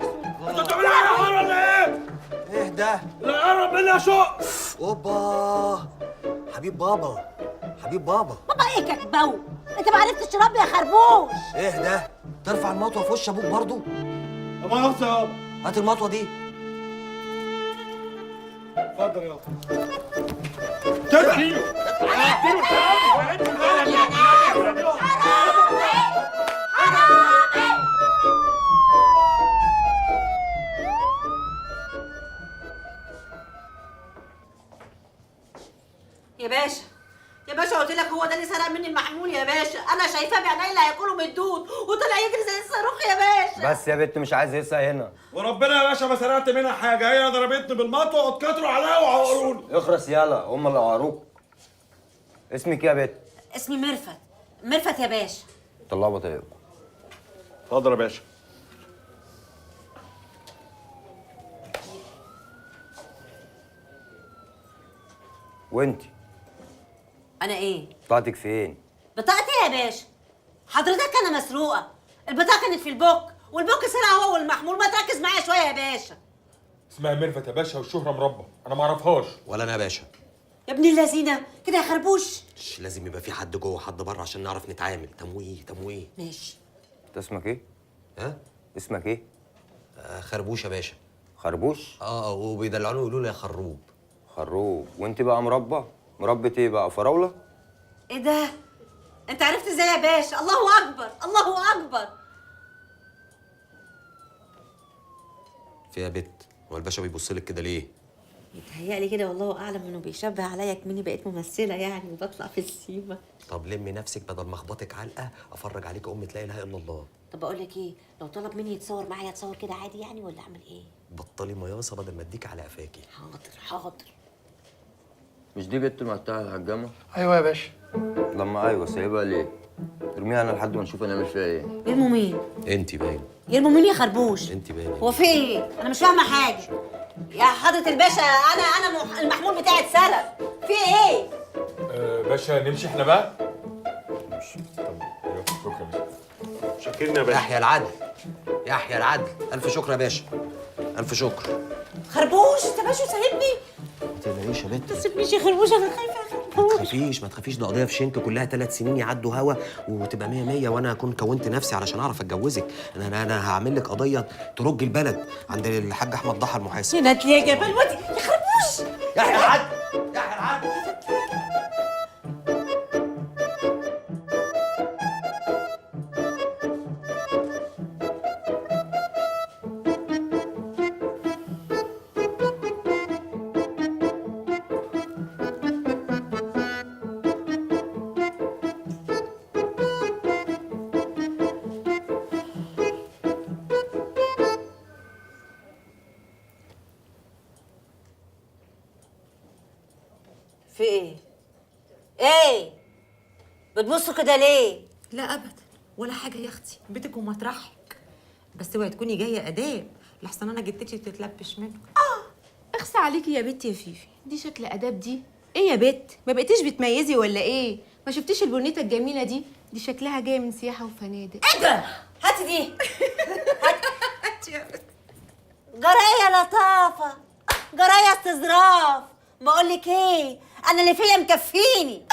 انت بتعمل ايه يا حر ولا ايه؟ ايه ده؟ لا قرب مني يا شق. اوبا حبيب بابا، حبيب بابا. بابا ايه كاكبو؟ انت ما عرفتش تربي يا خربوش. ايه ده؟ ترفع المطوه في وش ابوك برضه؟ لا مؤاخذة يابا. هات المطوه دي. اتفضل يابا. اديله اديله. يا باشا يا باشا قلت لك هو ده اللي سرق مني المحمول يا باشا، انا شايفاه بعيني اللي هياكله من الدود وطلع يجري زي الصاروخ يا باشا. بس يا بنت مش عايز يسأل هنا. وربنا يا باشا ما سرقت منها حاجة، هي ضربتني بالمطوه واتكتروا عليا وعوروني. اخرس يالا، هم اللي عوروك. اسمك ايه يا بنت؟ اسمي ميرفت، ميرفت يا باشا. طلعوا بطايقكم. اتفضل يا باشا. وانتي؟ انا ايه؟ بطاقتك فين؟ بطاقتي يا باشا؟ حضرتك انا مسروقه، البطاقة كانت في البوك والبوك سرقه هو والمحمول. ما تركز معايا شوية يا باشا. اسمها ميرفت يا باشا والشهرة مربى، انا ما اعرفهاش. ولا انا يا باشا. يا ابن اللذينه كده يا خربوش. لازم يبقى في حد جوه وحد بره عشان نعرف نتعامل. تمويه تمويه. ماشي. انت اسمك ايه؟ ها؟ اسمك ايه؟ خربوش يا باشا. خربوش؟ اه وبيدلعوني ويقولوا لي يا خروب. خروب. وانت بقى مربى؟ مربى ايه بقى؟ فراوله؟ ايه ده؟ انت عرفت ازاي يا باشا؟ الله اكبر الله اكبر. في يا بت، هو الباشا بيبص لك كده ليه؟ متهيألي كده والله اعلم انه بيشبه عليا كمني بقيت ممثلة يعني وبطلع في السيما. طب لمي نفسك بدل ما اخبطك علقه افرج عليك امي لا اله الا الله. طب اقول لك ايه، لو طلب مني يتصور معايا اتصور كده عادي يعني ولا اعمل ايه؟ بطلي مياصه بدل ما اديك على قفاكي. حاضر حاضر. مش دي بنت المقطعة الهجامه؟ ايوه يا باشا. لما ايوه سايبها ليه؟ ارميها انا لحد ما نشوف هنعمل فيها ايه. يرموا مين؟ انت باين. يرموا مين يا خربوش؟ انت باين. هو في ايه؟ انا مش فاهمه حاجة. يا حضرة الباشا انا المحمول بتاعي اتسرق. في ايه؟ باشا نمشي احنا بقى؟ نمشي. طب شكرا يا باشا. شكرنا يا باشا. يحيى العدل، يحيى العدل، الف شكر يا باشا، الف شكر. خربوش انت ماشي وسايبني؟ ما تقلقيش يا بنت. ما تسيبنيش يا خربوش انا خايفة يا خربوش. ما تخافيش ما تخافيش، ده قضية في شنك كلها 3 سنين يعدوا هوا وتبقى 100 100 وانا اكون كونت نفسي علشان اعرف اتجوزك. انا هعمل لك قضية ترج البلد عند الحاج احمد ضحى المحاسب. يا يا جبل ودي يا خربوش. يحيى العدل، يحيى العدل. في ايه؟ ايه؟ بتبصوا كده ليه؟ لا ابدا ولا حاجة يا اختي، بيتك ومطرحك. بس اوعي تكوني جاية اداب، لحسن انا جدتي بتتلبش منه. اخصى عليكي يا بنتي يا فيفي، دي شكل اداب دي؟ ايه يا بت؟ ما بقيتيش بتميزي ولا ايه؟ ما شفتيش البنيته الجميلة دي؟ دي شكلها جاية من سياحة وفنادق. ايه ده؟ هاتي دي. هاتي يا بت. جرايه لطافة، جرايه استظراف. بقول لك ايه؟ انا اللي فيا مكفيني.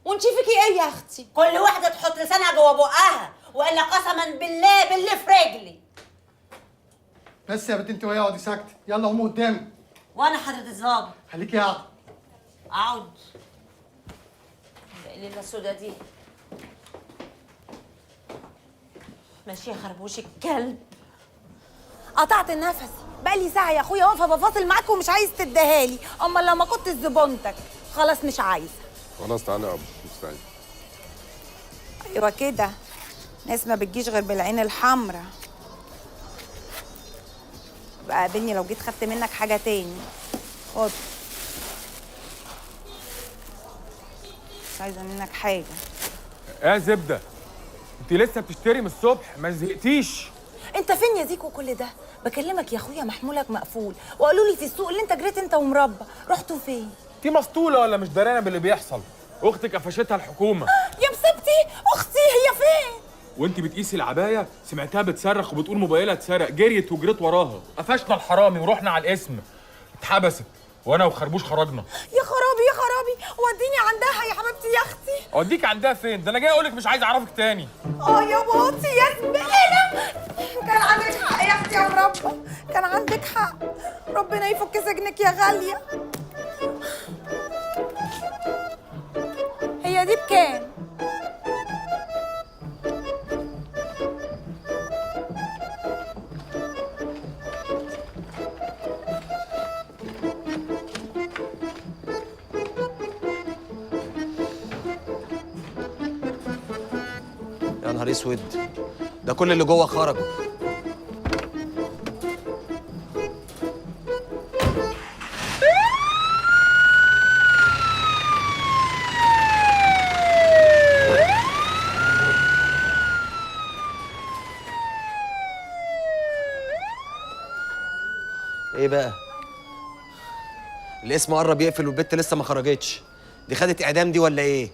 وانت فيكي ايه يا اختي؟ كل واحدة تحط لسانها جوه بقها والا قسما بالله باللي في رجلي. بس يا بنت انت وهي اقعدي ساكته، يلا قوموا قدامي. وانا حضرة الظابط. خليكي قاعدة. اقعد. الليلة السودا دي. ماشي يا خربوش الكلب. قطعت نفسي بقالي ساعة يا اخويا واقفة بفاصل معاك ومش عايز تديها لي، امال لو ما كنت زبونتك. خلاص مش عايزه. خلاص تعالى يا ابو مستعين. ايوه كده، ناس ما بتجيش غير بالعين الحمراء. بقى قابلني لو جيت خدت منك حاجة تاني. خد، مش عايزه منك حاجة. ايه زبدة؟ انت لسه بتشتري من الصبح ما زهقتيش؟ انت فين يا زيكو كل ده؟ بكلمك يا اخويا محمولك مقفول، وقالوا لي في السوق اللي انت جريت انت ومربى، رحتوا فين؟ انت مسطوله ولا مش دارانه باللي بيحصل؟ اختك قفشتها الحكومة. يا مصيبتي، اختي هي فين؟ وانت بتقيسي العباية سمعتها بتصرخ وبتقول موبايلها اتسرق، جريت وجريت وراها، قفشنا الحرامي ورحنا على القسم، اتحبست وانا وخربوش خرجنا. يا خرابي يا خرابي، وديني عندها يا حبيبتي يا اختي. اوديك عندها فين؟ ده انا جاي اقول لك مش عايز اعرفك تاني. اه يا باطي يا زبالة، كان عندك حق يا اختي يا مربى، كان عندك حق. ربنا يفك سجنك يا غالية. هي دي بكام؟ يا نهار اسود، ده كل اللي جوه خرجوا. ايه بقى؟ الاسم قرب يقفل والبت لسه ما خرجتش. دي خدت اعدام دي ولا ايه؟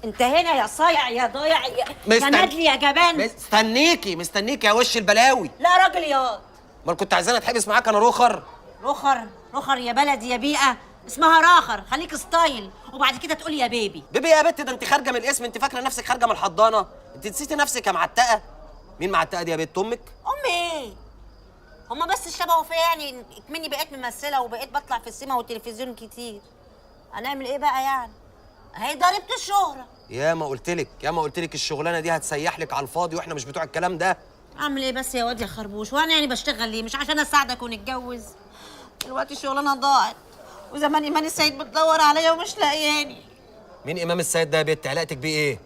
انت هنا يا صايع يا ضايع يا ندلي يا جبان. مستنيكي مستنيكي يا وش البلاوي. لا راجل ياض، امال كنت عايزاني اتحبس معاك انا؟ رخر رخر رخر يا بلدي يا بيئة، اسمها راخر. خليك style وبعد كده تقولي يا baby. baby يا بت، ده انت خارجه من القسم، انت فاكره نفسك خارجه من الحضانة؟ انت نسيتي نفسك يا معتقه. مين معتقه دي يا بت؟ امك؟ امي ايه؟ هما بس شبهوا فيا يعني، اكمني بقيت ممثلة وبقيت بطلع في السينما والتلفزيون كتير. هنعمل ايه بقى يعني؟ هي ضريبة الشهرة. يا ما قلت لك، يا ما قلت لك الشغلانة دي هتسيح لك على الفاضي، واحنا مش بتوع الكلام ده. اعمل ايه بس يا واد يا خربوش؟ وانا يعني بشتغل ليه؟ مش عشان اساعدك ونتجوز؟ دلوقتي الشغلانة ضاعت، وزمان ايمان السيد بتدور عليا ومش لاقياني. مين امام السيد ده يا بت؟ علاقتك بيه ايه؟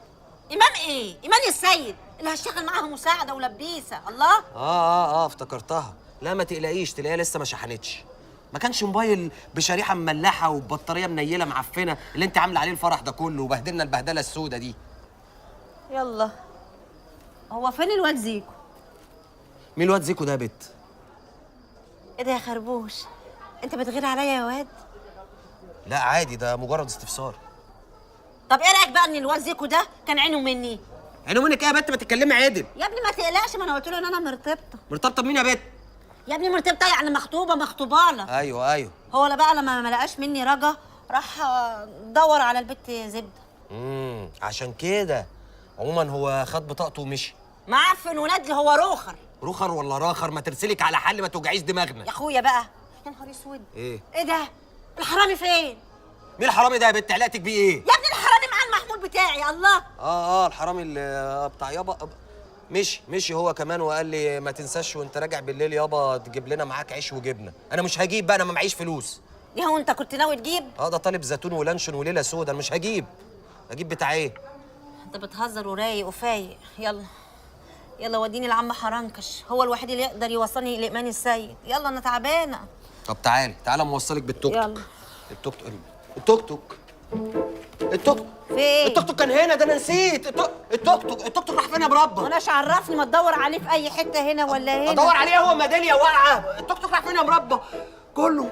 امام ايه؟ ايمان السيد اللي هشتغل معاها مساعدة ولبيسه. الله. اه افتكرتها. لا ما تقلقيش، تلاقيها لسه ما شحنتش. ما كانش موبايل بشريحه مملحه وبطاريه منيله معفنه اللي انت عامله عليه الفرح ده كله وبهدلنا البهدله السودة دي. يلا، هو فين الواد زيكو؟ مين الواد زيكو ده يا بت؟ ايه ده يا خربوش؟ انت بتغير عليا يا واد؟ لا عادي، ده مجرد استفسار. طب ايه رايك بقى ان الواد زيكو ده كان عينه مني؟ عينه منك ايه يا بت؟ ما تتكلمي عدل يا ابني. ما تقلقش، ما انا قلت له ان انا مرتبطة. مرتبطة بمين يا بت؟ يا ابني مرتبطة يعني مخطوبه، مخطوبه لك. ايوه ايوه. هو لا بقى لما ما لقاش مني رجا راح دور على البت زبدة. عشان كده. عموما هو خد بطاقته ومشي. معفن وندل، هو روخر. روخر ولا راخر؟ ما ترسلك على حل، ما توجعيش دماغنا يا اخويا بقى. يا نهار اسود. ايه؟ ايه ده؟ الحرامي فين؟ مين الحرامي ده يا بت؟ علاقتك بيه ايه؟ يا ابني الحرامي مع المحمول بتاعي. الله. الحرامي اللي بتاع يابا. مشي هو كمان وقال لي ما تنساش وانت راجع بالليل يابا تجيب لنا معاك عيش وجبنه. انا مش هجيب بقى، انا ما معيش فلوس. يا هو انت كنت ناوي تجيب؟ ده طالب زيتون ولانشون وليلة سودا، انا مش هجيب. هجيب بتاع ايه؟ انت بتهزر ورايق وفايق. يلا يلا وديني لعم حرنكش، هو الوحيد اللي يقدر يوصلني لإيمان السيد. يلا انا تعبانة. طب تعالي تعالي موصلك بالتوك توك. يلا. التوك توك التوك توك التوك فين؟ التوك توك كان هنا، ده انا نسيت. التوك توك التوك توك راح فين يا مربى؟ وانا عرفني، ما تدور عليه في اي حتة هنا ولا هنا. ادور عليه هو ميدالية واقعه. التوك توك راح فين يا مربى؟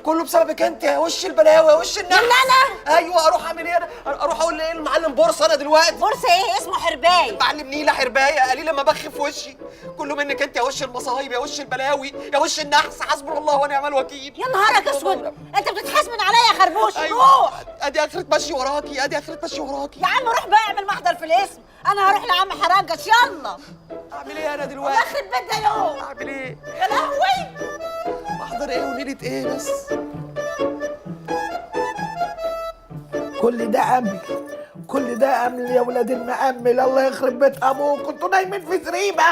كله بسببك انت يا وش البلاوي يا وش النحس. لا لا. ايوه اروح اعمل ايه انا؟ اروح اقول لايه المعلم بورصة انا دلوقتي؟ بورصة ايه؟ اسمه حربايه. المعلم نيله حربايه قليل لما بخ في وشي. كله منك انت يا وش المصايب يا وش البلاوي يا وش النحس. حسبنا الله ونعم الوكيل. يا نهارك اسود، انت بتتحاسبن عليا يا خربوش. أيوة. روح. ادي اخره مشي وراكي، ادي اخره مشي وراكي. يا عم روح بقى اعمل محضر في الاسم، انا هروح لعم حرنكش. يلا. اعمل ايه انا دلوقتي؟ الله يخرب بيت ده يوم. اعمل ايه؟ يا لهوي. محضر ايه وليلة ايه بس؟ كل ده امل، كل ده امل يا ولاد المأمل. الله يخرب بيت ابوك، كنتوا نايمين في زريبه.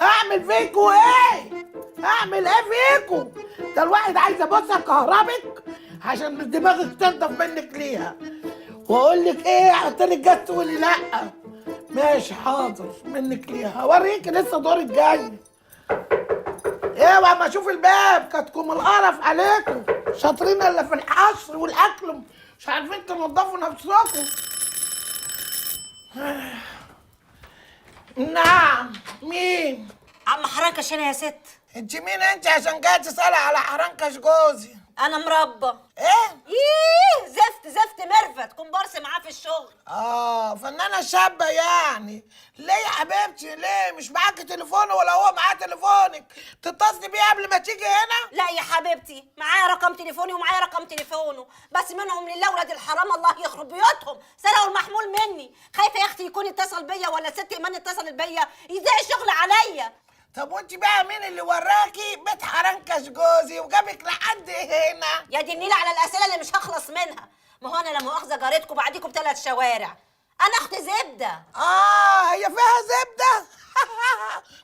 اعمل فيكوا ايه؟ اعمل ايه فيكوا؟ ده الواحد عايز ابوسها كهربك عشان دماغك تنضف منك ليها. واقول لك ايه؟ احط لك جاز تقولي لا. ماشي حاضر، منك ليها. اوريك لسه دور الجاي. اوعى ما اشوف الباب، كاتكم القرف عليكم. شاطرين الا في الحشر والاكل، مش عارفين تنضفوا نفسكم. نعم، مين؟ عم حرنكش هنا يا ست. انت مين انت عشان جاية تسألي على حرنكش جوزي؟ انا مربى. ايه؟ ايه زفت زفت ميرفت كومبارس معاه في الشغل. فنانة شابه يعني. ليه يا حبيبتي؟ ليه مش معاكي تليفونه ولا هو معاه تليفونك؟ تتصلي بيه قبل ما تيجي هنا؟ لا يا حبيبتي، معايا رقم تليفوني ومعايا رقم تليفونه، بس منهم لله ولاد الحرام الله يخرب بيوتهم، سرقوا المحمول مني. خايفة يا اختي يكون اتصل بيا ولا ست ايمان اتصلت بيا يضيع الشغل عليا. طب وانت بقى مين اللي وراكي بيت حرنكش جوزي وجابك لحد هنا؟ يا دي النيله على الاسئلة اللي مش هخلص منها. ما هو انا لا مؤاخذة جارتكم بعديكم ب3 شوارع، انا اخت زبدة. هي فيها زبدة؟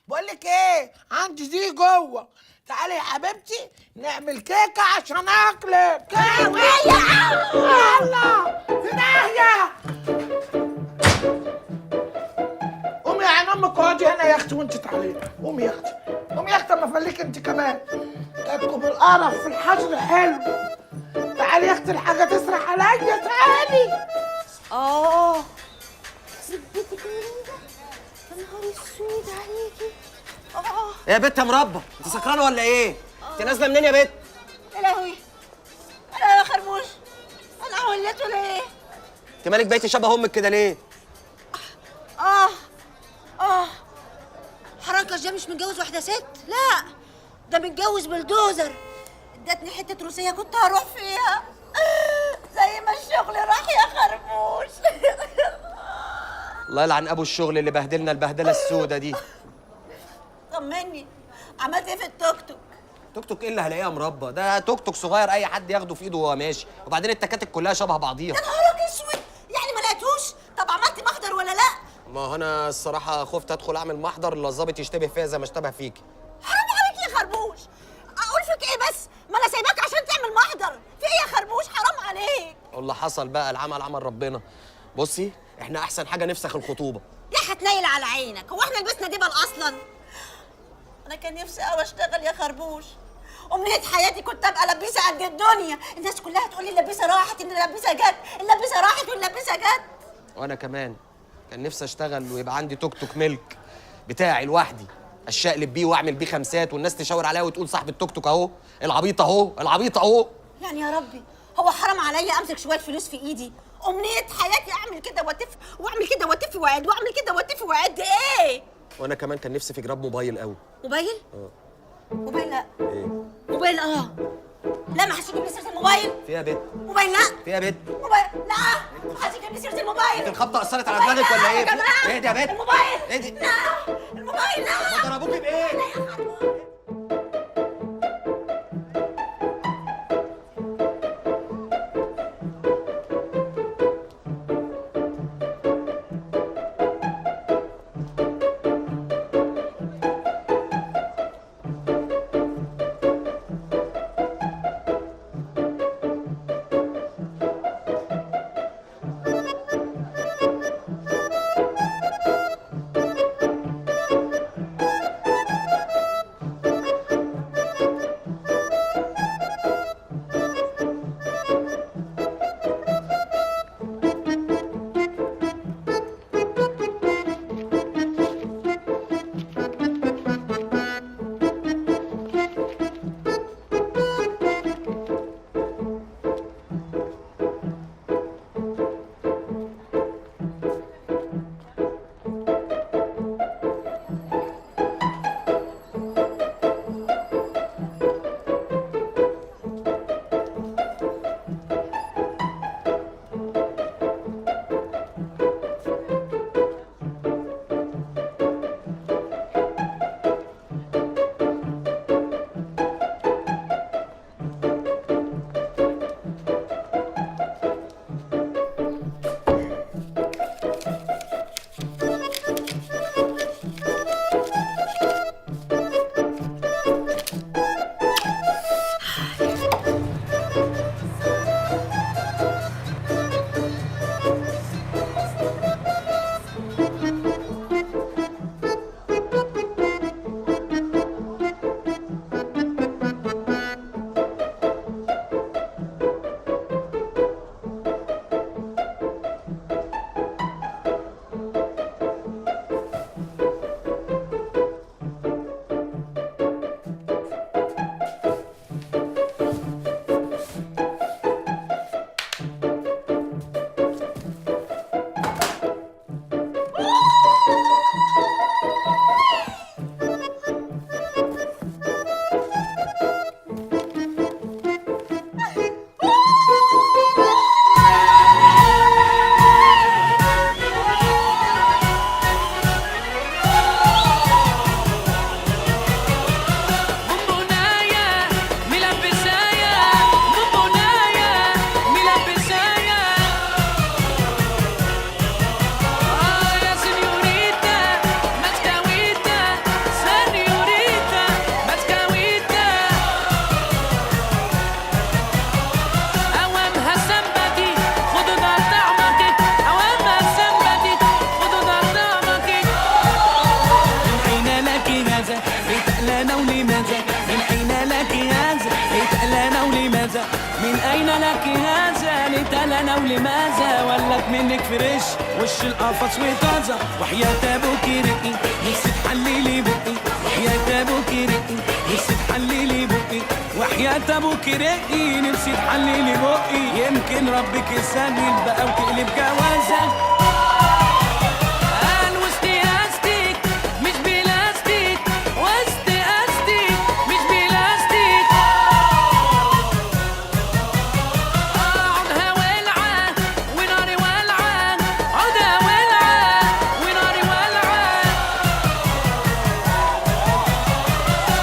بقول لك ايه، عندي دي جوه، تعالي يا حبيبتي نعمل كيكة عشان اكلك. كيكة يلا في داهية. قومي يا عين امك اقعدي هنا يا اختي، وانت تعالي. قومي يا اختي، قومي يا اختي اما افليك انت كمان. جاتكم القرف في الحجر حلو. تعالي يا اختي الحاجة تسرح عليا، تعالي. زبدتك يا نهار اسود عليكي. يا بت يا مربى، انت سكرانه ولا ايه؟ انت نازله منين يا بت؟ يا لهوي، انا يا خربوش انا وليت ولا ايه؟ انت مالك بقيتي شبه امك كده ليه؟ حرنكش ده مش متجوز واحدة ست، لا ده متجوز بلدوزر. ادتني حتة روسية كنت هروح فيها زي ما الشغل راح يا خربوش. الله يلعن ابو الشغل اللي بهدلنا البهدله السودة دي. طمني، عملت ايه في التوك توك؟ توك توك ايه اللي هلاقيها مربى؟ ده توك توك صغير اي حد ياخده في ايده وهو ماشي، وبعدين التكاتك كلها شبه بعضيها. يا نهارك اسود، يعني ما لقيتوش؟ طب عملت محضر ولا لا؟ ما هو انا الصراحة خفت ادخل اعمل محضر اللي الظابط يشتبه فيها زي ما اشتبه فيكي. حرام عليك يا خربوش، اقول فيك ايه بس؟ ما انا سايباك عشان تعمل محضر، في ايه يا خربوش؟ حرام عليك. اللي حصل بقى العمل عمل ربنا. بصي احنا احسن حاجة نفسخ الخطوبة. يا هتنيل على عينك، هو احنا لبسنا دبل اصلا؟ انا كان نفسي قوي اشتغل يا خربوش، امنية حياتي كنت ابقى لبيسه قد الدنيا، الناس كلها تقول لي اللبيسه راحت اللبيسه جت، اللبيسه راحت واللبيسه جت. وانا كمان كان نفسي اشتغل ويبقى عندي توك توك ملك بتاعي لوحدي، اشقلب بيه واعمل بيه خمسات والناس تشاور عليا وتقول صاحب التوك توك اهو، العبيط اهو، العبيط اهو. يعني يا ربي هو حرام عليا امسك شوية فلوس في ايدي؟ امنية حياتي اعمل كده واتف واعمل كده واتف واعد واعمل كده واتف واعد. ايه؟ وانا كمان كان نفسي في جراب موبايل قوي. موبايل؟ موبايل لا. ايه؟ موبايل لا، ما حدش يجيب لي سيره الموبايل. فيها بت. موبايل لا. فيها بت. موبايل لا، ما حدش يجيب لي سيره الموبايل. انت الخبطه اثرت على دماغك ولا ايه؟ ايه ده يا بت؟ الموبايل. ايه دي؟ لا الموبايل لا. ما ضربوكي بايه؟ ماذا ولماذا ولا منك fresh وش القفص وطازه. وحياة ابوكي رقي نفسي تحللي بقي، وحياة ابوكي رقي نفسي تحللي بقي، وحياة ابوكي رقي نفسي تحللي بقي. يمكن ربك يسهل بقى وتقلب جوازه. قال وسط استك مش بلاستيك، وسط استك مش بلاستيك. عودها ولعة وناري ولعة، عودها ولعة وناري ولعة.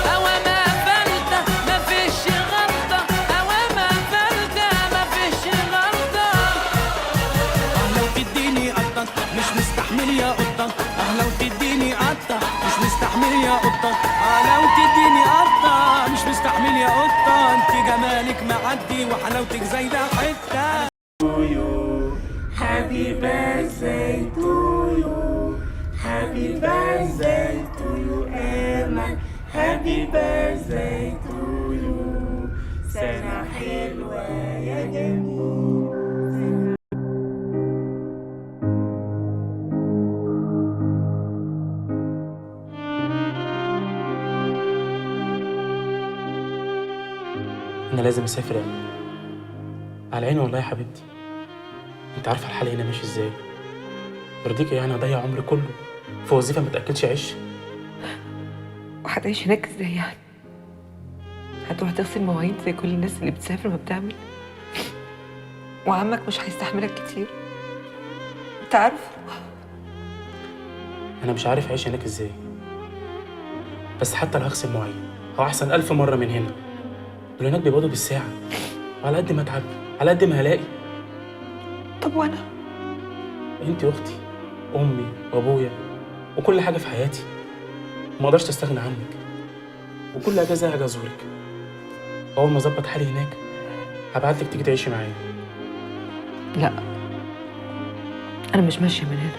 هوا ما فلتة ما فيش غلطة، هوا ما فلتة ما فيش غلطة. لو تديني قطة مش مستحمل يا قطة، لو تديني قطة مش مستحمل يا قطة، لو تديني قطة مش مستحمل يا قطة. انت جمالك معدي وحلاوتك زايدة حتة. Happy birthday to you. Happy birthday to you, Emma. Happy birthday to you. سنة حلوة يا جميل. أنا لازم أسافر يا أمي. على عيني والله يا حبيبتي. أنت عارفة الحال هنا ماشي إزاي. يرضيكي يعني أضيع عمري كله في وظيفة ما تأكلش عيش؟ وهتعيش هناك ازاي يعني؟ هتروح تغسل مواعين زي كل الناس اللي بتسافر ما بتعمل؟ وعمك مش هيستحملك كتير، انت عارف. أنا مش عارف أعيش هناك إزاي، بس حتى لو هغسل مواعين هو أحسن 1000 مرة من هنا. دول هناك بيقبضوا بالساعة، وعلى قد ما أتعب على قد ما هلاقي. طب وأنا؟ أنت أختي، أمي وأبويا وكل حاجة في حياتي، ما أقدرش أستغنى عنك. وكل أجازة هاجي أزورك. أول ما أظبط حالي هناك هبعتلك تيجي تعيشي معايا. لا، أنا مش ماشية من هنا،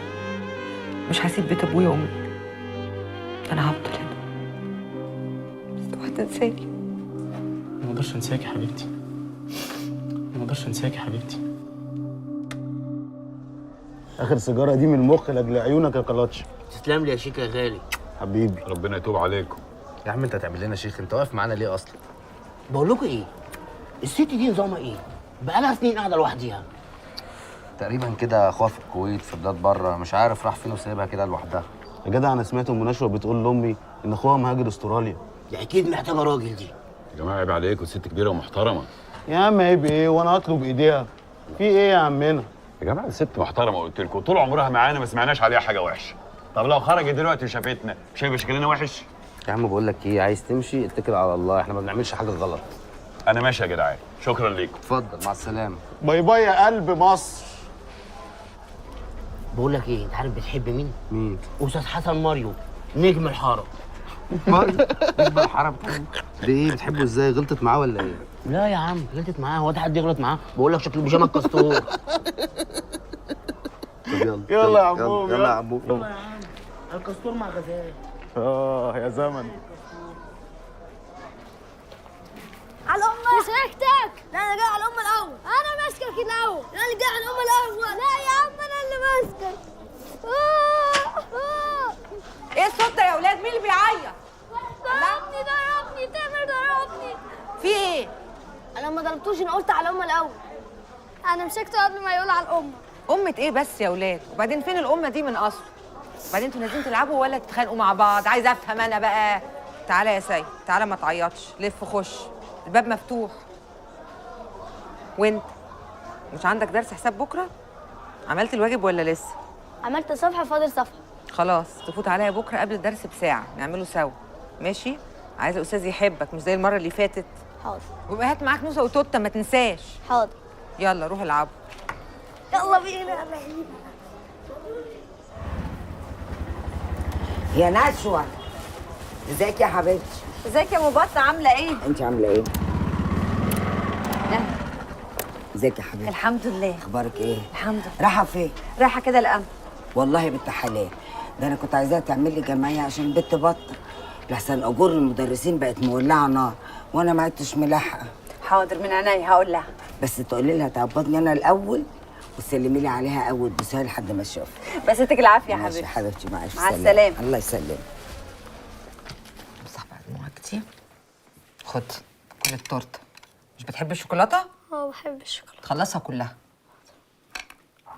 مش هسيب بيت أبويا وأمي، أنا هفضل هنا. بس اوعى تنساني. ما أقدرش أنساك يا حبيبتي، ما أقدرش أنساك يا حبيبتي. آخر سيجارة دي من المخ لأجل عيونك يا كلاتش. تسلم لي يا شيخ يا غالي. حبيبي ربنا يتوب عليكم. يا عم انت هتعمل لنا شيخ؟ انت واقف معانا ليه اصلا؟ بقول لكم ايه، الست دي نظامها ايه؟ بقالها سنين قاعدة لوحديها تقريبا كده. اخوها في الكويت، في بلاد بره، مش عارف راح فين وسايبها كده لوحدها. يا جدع انا سمعت ام نشوى بتقول لامي ان اخوها مهاجر استراليا. دي اكيد محتاجه راجل دي. يا جماعة عيب عليكم، الست كبيرة ومحترمه. يا عم عيب ايه وانا هطلب ايديها؟ في ايه يا عمنا؟ يا جماعة الست محترمه، قلت لكم طول عمرها معانا ما سمعناش عليها حاجة وحشة. طب لو خرجت دلوقتي وشافتنا مش هيبقى شكلنا وحش؟ يا عم بقول لك ايه، عايز تمشي اتكل على الله، احنا ما بنعملش حاجة غلط. انا ماشي يا جدعان، شكرا ليكم. اتفضل، مع السلامة. bye bye يا قلب مصر. بقول لك ايه، انت عارف بتحب مين؟ مين؟ استاذ حسن ماريو، نجم الحارة. ماريو نجم الحارة؟ ليه بتحبه ازاي؟ غلطت معاه ولا ايه؟ لا يا عم غلطت معاه، هو ده حد يغلط معاه؟ بقول لك شكله بيجامه الكاستور. طب يلا يلا يا عمو، يلا يا عمو. يلا يا عم، الكاستور مع غزال. اه يا زمن. على الأمة. مسكتك. لا أنا جاي على الأمة الأول. أنا ماسكك الأول. لا أنا جاي على الأمة الأول. لا يا عم أنا اللي ماسكك. إيه الصوت ده يا أولاد؟ مين اللي بيعيط؟ ضربني ضربني تامر ضربني. في إيه؟ أنا ما ضربتوش، أنا قلت على الأمة الأول. أنا مسكته قبل ما يقول على الأمة. أمة إيه بس يا أولاد؟ وبعدين فين الأمة دي من أصله؟ وبعدين أنتوا نازلين تلعبوا ولا تتخانقوا مع بعض؟ عايزة أفهم أنا بقى. تعالى يا سيد، تعالى ما تعيطش، لف خش، الباب مفتوح. وانت مش عندك درس حساب بكره؟ عملت الواجب ولا لسه؟ عملت صفحة، فاضل صفحة. خلاص تفوت عليا بكره قبل الدرس بساعة نعمله سوا، ماشي؟ عايزه استاذ يحبك مش زي المرة اللي فاتت. حاضر. ويبقى هات معاك نوسه وتوته ما تنساش. حاضر. يلا روح العبوا. يلا بينا. يا نشوى ازيك يا حبيبتي؟ ازيك يا مبطه، عامله ايه؟ انت عامله ايه؟ ازيك يا حبيبتي؟ الحمد لله. اخبارك ايه؟ الحمد لله. رايحة فين؟ رايحة كده القمح. والله يا بنت حلال، ده انا كنت عايزاها تعمل لي جمعية عشان بنت بطه، لحسن اجور المدرسين بقت مولعه نار وانا ما عدتش ملاحقه. حاضر من عينيا هقول لها. بس تقولي لها تقبضني انا الاول وسلمي لي عليها قوي وتبوسيها لحد ما اشوفها. بس اديك العافية يا ماشي حبيبتي. حبيبتي، مع الف مع سلامه. السلامة. الله يسلمك. امسح بقى دموعك دي. خد كل التورتة. مش بتحب الشوكولاتة؟ اه بحب الشوكولاتة. خلصها كلها.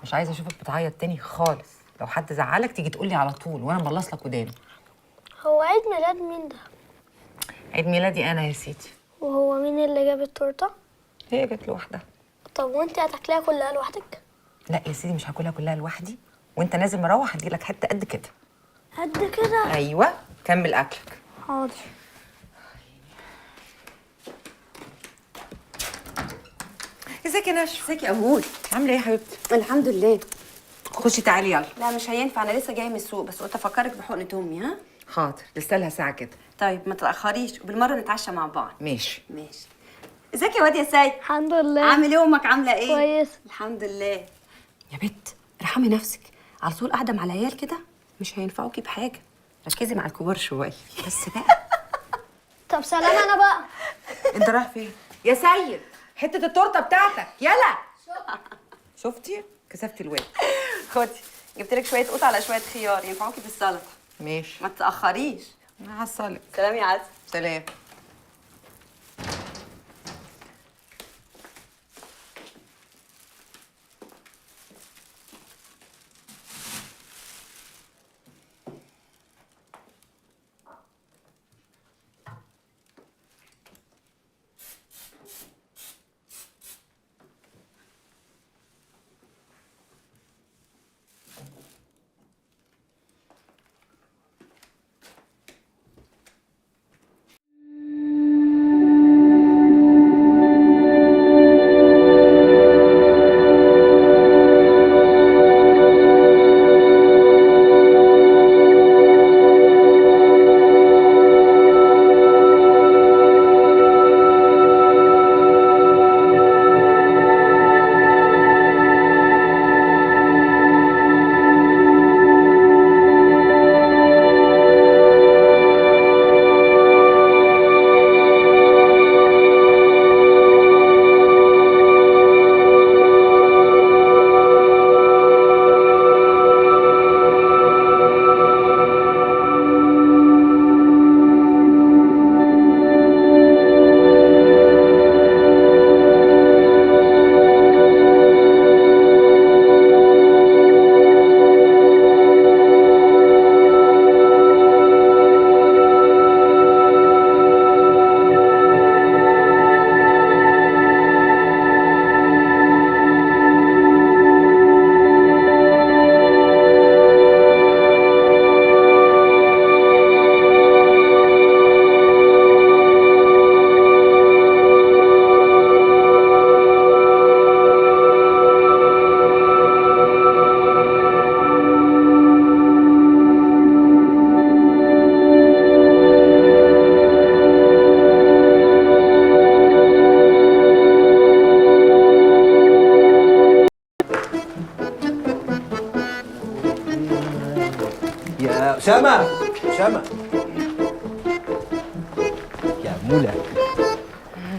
مش عايزه اشوفك بتعيط تاني خالص. لو حد زعلك تيجي تقولي على طول وانا مبلص لك وداني. هو عيد ميلاد مين ده؟ عيد ميلادي انا يا سيدي. وهو مين اللي جاب التورتة؟ هي جت لوحدها. طب وانت هتاكليها كلها لوحدك؟ لا يا سيدي مش هاكلها كلها لوحدي، وانت نازل مروح هديلك حتة قد كده. قد كده؟ ايوه كمل اكلك. حاضر. ازيك يا نشوى؟ ازيك يا امول؟ عامله ايه يا حبيبتي؟ الحمد لله. خشي تعالي يلا. لا مش هينفع، انا لسه جاية من السوق، بس قلت افكرك بحقنه امي. ها؟ حاضر، لسه لها ساعة كده. طيب ما تتاخريش، وبالمره نتعشى مع بعض. ماشي ماشي. ازيك يا واد يا سيد؟ الحمد لله. عامل ايه؟ امك عامله ايه؟ كويس الحمد لله. يا بت ارحمي نفسك، على طول قاعدة مع العيال كده مش هينفعوكي بحاجة، ركزي مع الكبار شوية بس بقى. طب سلام انا بقى. انت رايح فين؟ يا سيد حتة التورتة بتاعتك يلا. شفتي؟ كسفتي الواد. خدي، جبت لك شوية قوطه على شوية خيار ينفعوكي في السلطة. ماشي ما تتاخريش. انا هعصلك. سلام يا عسل. سلام. يا اسامة، اسامة يا مولا،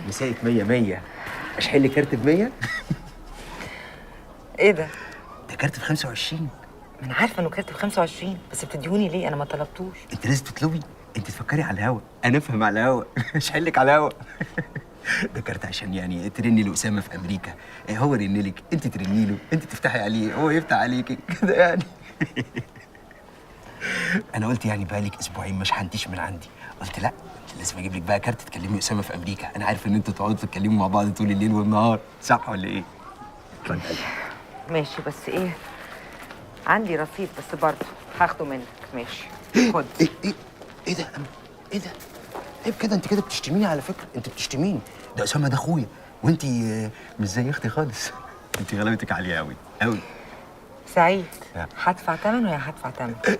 مسايك 100 100. اشحن لي كارت ب 100؟ ايه ده؟ ده كارت ب 25. ما انا عارفه انه كارت ب 25، بس بتديهوني ليه؟ انا ما طلبتوش. انت لازم تطلبي، انت تفكري على الهوا، انا افهم على الهوا. اشحن لك على الهوا. ده كارت عشان يعني ترني لاسامة في امريكا، هو يرن لك، انت ترني له، انت تفتحي عليه، هو يفتح عليكي كده يعني. انا قلت يعني بقالك اسبوعين ما شحنتيش من عندي، قلت لا لازم اجيب لك بقى كارت تكلمي اسامة في امريكا، انا عارف ان انتوا تقعدوا تتكلموا مع بعض طول الليل والنهار، صح ولا ايه؟ اتفضلي. ماشي بس ايه؟ عندي رصيد بس برضه هاخده منك. ماشي خد. ايه ايه ايه ده؟ ايه ده؟ عيب كده، انت كده بتشتميني على فكرة، انت بتشتميني، ده اسامة ده اخويا، وانت مش زي اختي خالص. انت غلاوتك عالية قوي قوي. سعيد هدفع ثمنه يا هدفع ثمنه.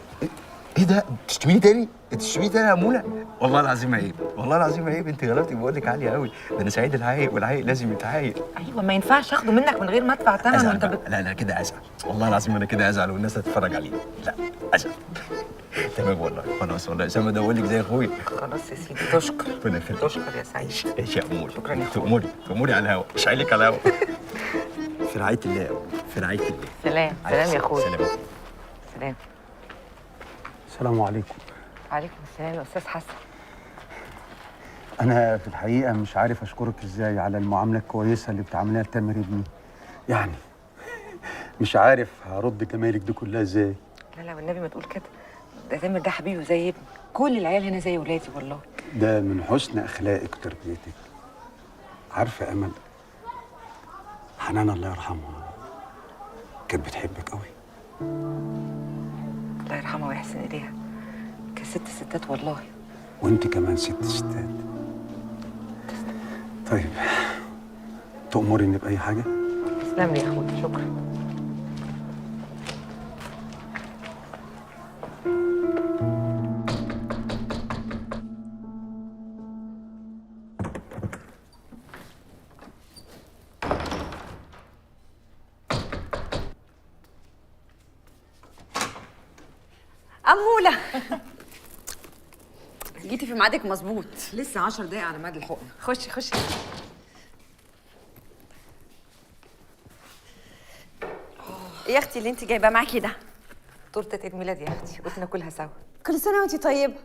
ايه ده؟ بتشتميني تاني؟ بتشتميني تاني يا مولا؟ والله العظيم عيب، والله العظيم عيب، انت غلاوتك بقول لك عالية قوي، ده انا سعيد العايق والعايق لازم يتعايق. ايوه ما ينفعش اخده منك من غير ما ادفع ثمنه. وانت لا انا كده ازعل، والله العظيم انا كده ازعل والناس هتتفرج علينا. لا ازعل. تمام والله، خلاص والله اسامة ده بقول لك زي اخويا. خلاص يا سيدي تشكر. ربنا يخليك. تشكر يا سعيد. ايش يا امور؟ شكرا يا اخويا. تأمري تأمري على الهوا، مش عيلك على الهوا. في رعاية الله، في رعاية الله. سلام. سلام يا اخويا. سلام. سلام. السلام عليكم. وعليكم السلام يا استاذ حسن. انا في الحقيقة مش عارف اشكرك ازاي على المعاملة الكويسة اللي بتعامليها لتامر ابني. يعني مش عارف هرد جمالك دي كلها ازاي. لا لا والنبي ما تقول كده، ده تامر ده حبيبي وزي ابني، كل العيال هنا زي ولادي والله. ده من حسن اخلاقك وتربيتك. عارفه امل، حنان الله يرحمها كانت بتحبك قوي. الله يرحمها ويحسن اليها، كانت ست ستات والله. وانت كمان ست ستات. طيب تأمريني بأي حاجة؟ تسلم لي يا اخويا، شكرا. أمولة جيتي في ميعادك مظبوط. لسه 10 دقايق على ميعاد الحقنة. خشي خشي. ايه يا اختي اللي انت جايباه معاكي ده؟ تورته عيد ميلاد يا اختي، قلت ناكلها سوا. كل سنة وانت طيبة.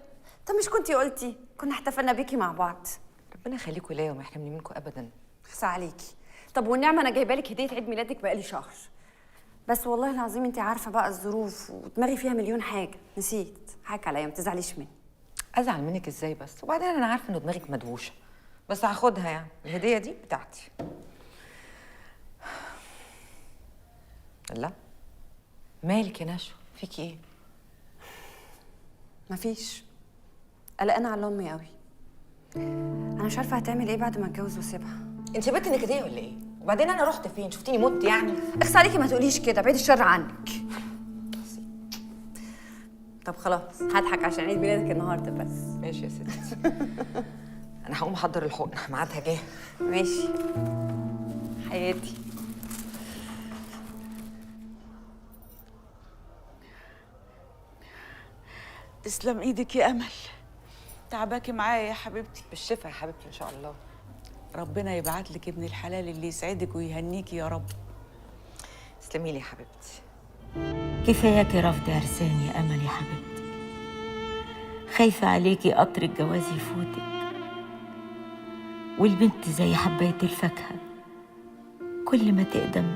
طب مش كنتي قلتي كنا احتفلنا بيكي مع بعض؟ ربنا يخليكوا ليا وما يحرمني منكم ابدا. اخس عليكي. طب والنعمة انا جايبه لك هدية عيد ميلادك بقالي شهر. بس والله العظيم انت عارفة بقى الظروف ودماغي فيها مليون حاجة، نسيت. حاجة عليا، ما تزعليش مني. ازعل منك ازاي بس؟ وبعدين انا عارفه ان دماغك مدوشه، بس هاخدها يعني، الهدية دي بتاعتي. لا مالك يا نشوى؟ فيكي ايه؟ مفيش. قلقانة على امي قوي. انا مش عارفه هتعمل ايه بعد ما اتجوز واسيبها. انت بنت نكديه ولا ايه؟ وبعدين انا رحت فين؟ شفتيني مت يعني؟ اخس عليكي ما تقوليش كده، بعيد الشر عنك. طب خلاص هضحك عشان عيد ميلادك النهارده بس. ماشي يا ستي. انا هقوم احضر الحقنة، ميعادها جه. ماشي حياتي. تسلم ايدك يا امل، تعباكي معايا يا حبيبتي. بالشفا يا حبيبتي ان شاء الله. ربنا يبعت لك ابن الحلال اللي يسعدك ويهنيكي يا رب. تسلمي لي يا حبيبتي. كفاياكي رفض عرسان يا امل يا حبيبتي. خايفة عليكي قطر الجواز يفوتك، والبنت زي حبايه الفاكهة كل ما تقدم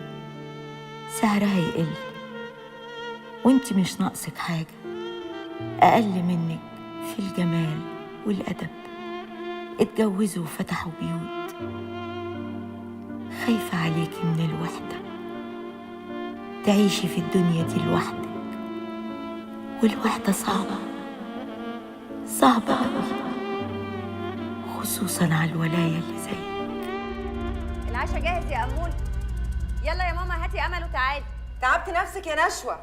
سعرها يقل، وانتي مش ناقصك حاجة، اقل منك في الجمال والادب. اتجوزوا وفتحوا بيوت. خايفة عليكي من الوحدة، تعيشي في الدنيا دي لوحدك، والوحدة صعبة صعبة أوي، خصوصا على الولاية اللي زيك. العشاء جاهز يا أمول. يلا يا ماما هاتي أمل وتعالي. تعبتي نفسك يا نشوى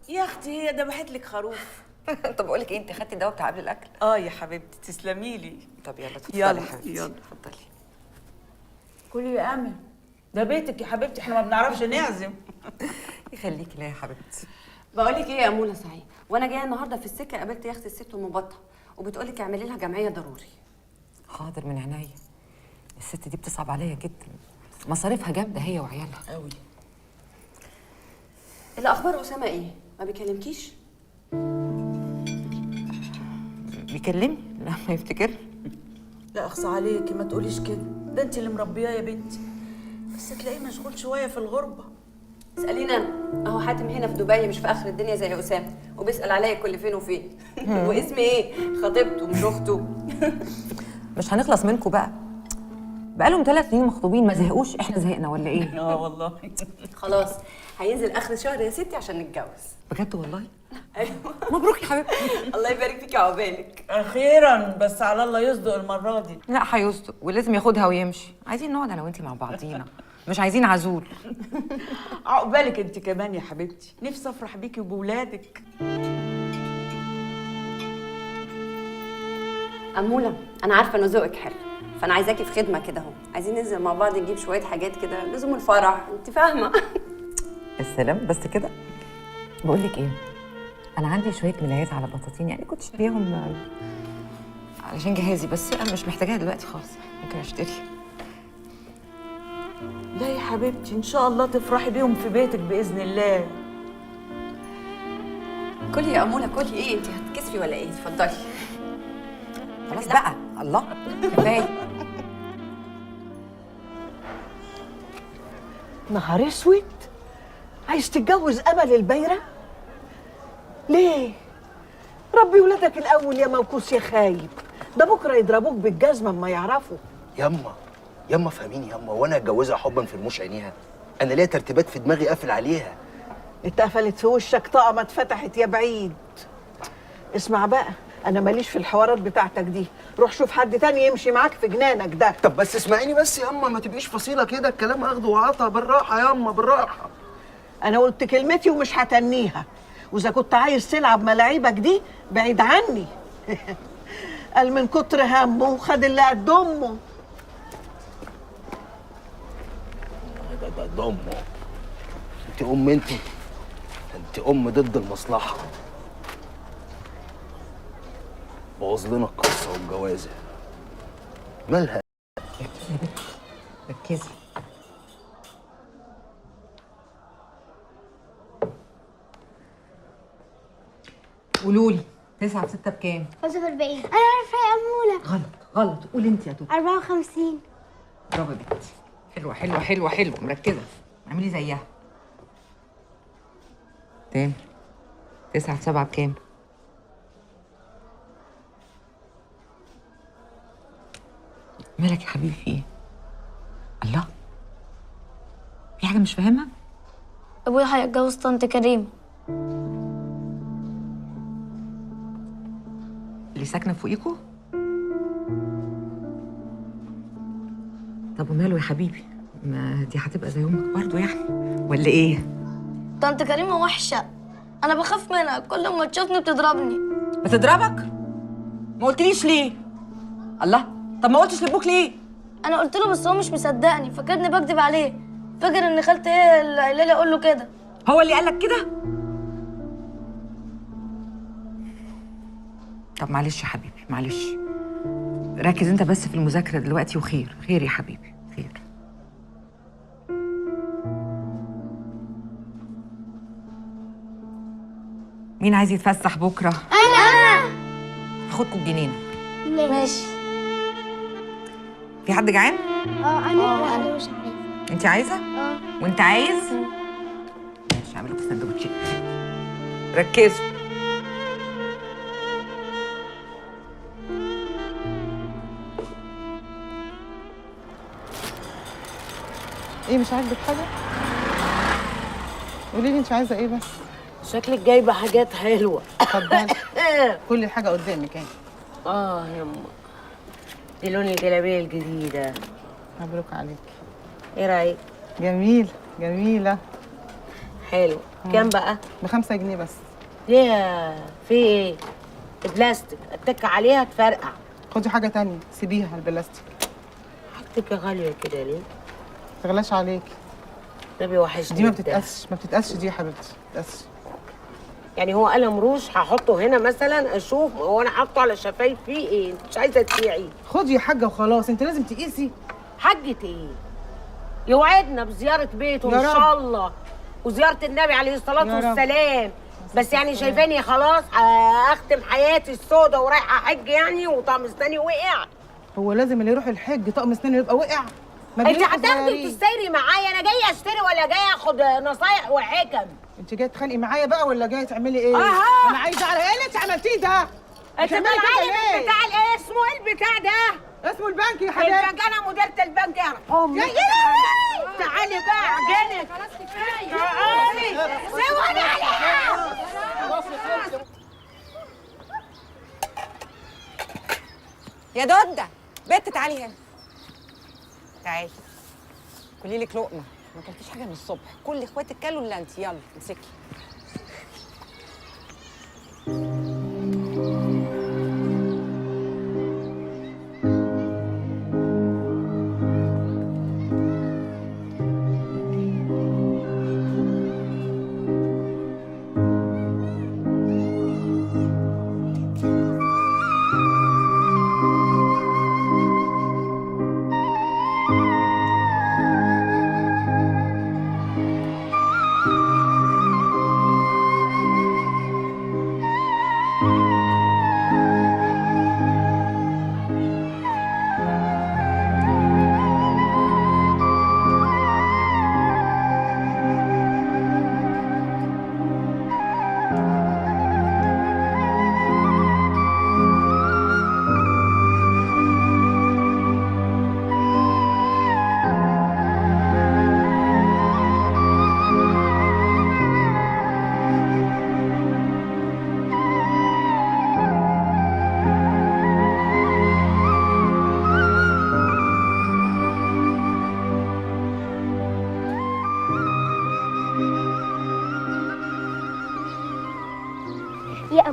يا اختي، هي ذبحت لك خروف. طب اقول لك ايه، انت خدتي الدواء بتاع قبل الاكل؟ اه يا حبيبتي تسلمي لي. طب يلا اتفضلي يلا يا حبيبتي. يلا اتفضلي. كلي يا امل، ده بيتك يا حبيبتي، احنا ما بنعرفش نعزم. يخليكي ليا يا حبيبتي. بقول لك ايه يا اموله، صحيح وانا جاية النهارده في السكة قابلت يا اختي الست ام بطه، وبتقول لك اعملي لها جمعية ضروري. حاضر من عينيا. الست دي بتصعب عليا جدا، مصاريفها جامدة هي وعيالها قوي. الاخبار اسامة ايه؟ ما بيكلمكيش؟ بيكلمني لا ما يفتكر. لا اخص عليكي ما تقوليش كده، ده انت اللي مربياه يا بنتي، بس تلاقيه مشغول شوية في الغربة. اساليني انا، اهو حاتم هنا في دبي مش في اخر الدنيا زي اسامة، وبيسال عليا كل فين وفين. واسمي ايه؟ خطيبته مش اخته. مش هنخلص منكم بقى، بقالهم 3 سنين مخطوبين ما زهقوش؟ احنا زهقنا ولا ايه؟ اه والله. خلاص هينزل اخر شهر يا ستي عشان نتجوز. بجد والله؟ ايوه. مبروك يا حبيبتي. الله يبارك فيكي وعقبالك. اخيرا، بس على الله يصدق المرة دي. لا هيصدق، ولازم ياخدها ويمشي. عايزين نقعد انا وانتي مع بعضينا، مش عايزين عزول. عقبالك انت كمان يا حبيبتي، نفسي افرح بيكي وبولادك. اموله انا عارفه ان ذوقك حلو، فانا عايزاكي في خدمة كده اهو. عايزين ننزل مع بعض نجيب شوية حاجات كده لزوم الفرح، انت فاهمه. السلام بس كده. بقول لك ايه، انا عندي شوية ملايات على بطاطين، يعني كنت شارياهم علشان جهازي، بس انا مش محتاجاها دلوقتي خالص، ممكن اشتري. لا يا حبيبتي، ان شاء الله تفرحي بيهم في بيتك باذن الله. كلي يا اموله كلي. ايه انت هتكسفي ولا ايه؟ اتفضلي. خلاص بقى، الله كفاية. نهار اسود، عايز تتجوز امل البايره؟ ليه؟ ربي ولادك الاول يا موكوس يا خايب، ده بكره يضربوك بالجزمه اما يعرفوا. ياما ياما فهميني ياما، وانا اتجوزها حبا في رموش عينيها؟ انا ليا ترتيبات في دماغي قافل عليها. اتقفلت في وشك طاقة ما اتفتحت يا بعيد. اسمع بقى، انا ماليش في الحوارات بتاعتك دي، روح شوف حد تاني يمشي معاك في جنانك ده. طب بس اسمعيني بس ياما، ما تبقيش فصيلة كده، الكلام اخده وعطا، بالراحة ياما بالراحة. انا قلت كلمتي ومش هتنيها، واذا كنت عايز تلعب ملاعيبك دي بعيد عني. قال من كتر همه خد اللي قد امه. ده قد امه؟ انت ام، انت ام ضد المصلحة. بوظ لنا القصة والجوازه. مالها؟ ركزي يا بنت، ركزي. قولوا لي 9 في 6 بكام؟ 45. انا عارفه يا اموله. غلط غلط، قولي انت يا توتو. 54. برافو يا بنتي، حلوة حلوة حلوة حلوة، مركزه، اعملي زيها. تاني 9 في 7 بكام؟ مالك يا حبيبي في ايه؟ الله، في حاجة مش فاهمها؟ ابويا هيتجوز طنط كريم اللي ساكنة فوقيكوا؟ طب وماله يا حبيبي؟ ما دي هتبقى زي امك برضه يعني، ولا ايه؟ طنط كريمة وحشة، انا بخاف منها، كل ما تشوفني بتضربني. بتضربك؟ ما قلتليش ليه؟ الله، طب ما قلتش لابوك ليه؟ انا قلت له بس هو مش مصدقني، فاكرني بكدب عليه، فاكر ان خالتي هي اللي قايله لي اقول له كده. هو اللي قالك كده؟ طب معلش يا حبيبي معلش، ركز انت بس في المذاكرة دلوقتي، وخير خير يا حبيبي خير. مين عايز يتفسح بكره؟ انا. هاخدكم الجنينة. ماشي. في حد جعان؟ انا. انا مش عايزه. انت عايزه؟ اه. وانت عايز؟ ماشي، هعمل لكم سندوتشات. ركزوا. ايه مش عاجبك حاجة؟ قولي لي انت عايزه ايه بس؟ شكلك جايبه حاجات حلوة. اتفضلي. كل الحاجة قدامك اهي. اه يما، دي لون الجلابية الجديدة. مبروك عليك. ايه رايك؟ جميل، جميلة. حلو. كام بقى؟ ب5 جنيه بس. ليه؟ في ايه؟ بلاستيك، اتك عليها تفرقع. خدي حاجة تانية، سيبيها البلاستيك. حاجتك غالية كده ليه؟ تغلاش عليكي. ده بيوحشني. دي ما بتتقاسش، ما بتتقاسش دي يا حبيبتي، ما بتتقاسش. يعني هو قلم روج هحطه هنا مثلا اشوف هو انا حاطه على شفايف فيه ايه؟ انت مش عايزه تبيعي؟ خدي يا حاجة وخلاص، انت لازم تقيسي. حاجة ايه؟ يوعدنا بزيارة بيته ان شاء الله، وزيارة النبي عليه الصلاة والسلام. بس يعني شايفاني خلاص اختم حياتي السوداء ورايحه حج يعني، وطقم اسناني وقع. هو لازم اللي يروح الحج طقم اسنانه يبقى وقع؟ انت هتاخدي وتستيري معايا؟ انا جاية اشتري ولا جاية اخد نصايح وحكم؟ انت جاية تتخانقي معايا بقى ولا جاية تعملي ايه؟ اها. انا عايزه اعرف ايه اللي انت عملتيه ده؟ انت طالعه لي بتاع ايه؟ اسمه ايه البتاع ده؟ اسمه البنك يا حبيبتي. البنك، انا مديرة البنك يا امي. تعالي بقى اعجنك. خلاص كفاية. تعالي سووني عليها. يا دودة بنت تعالي هنا، تعالي كلي لك لقمة، ما اكلتيش حاجة من الصبح، كل اخواتك كلوا الا انت. يلا امسكي.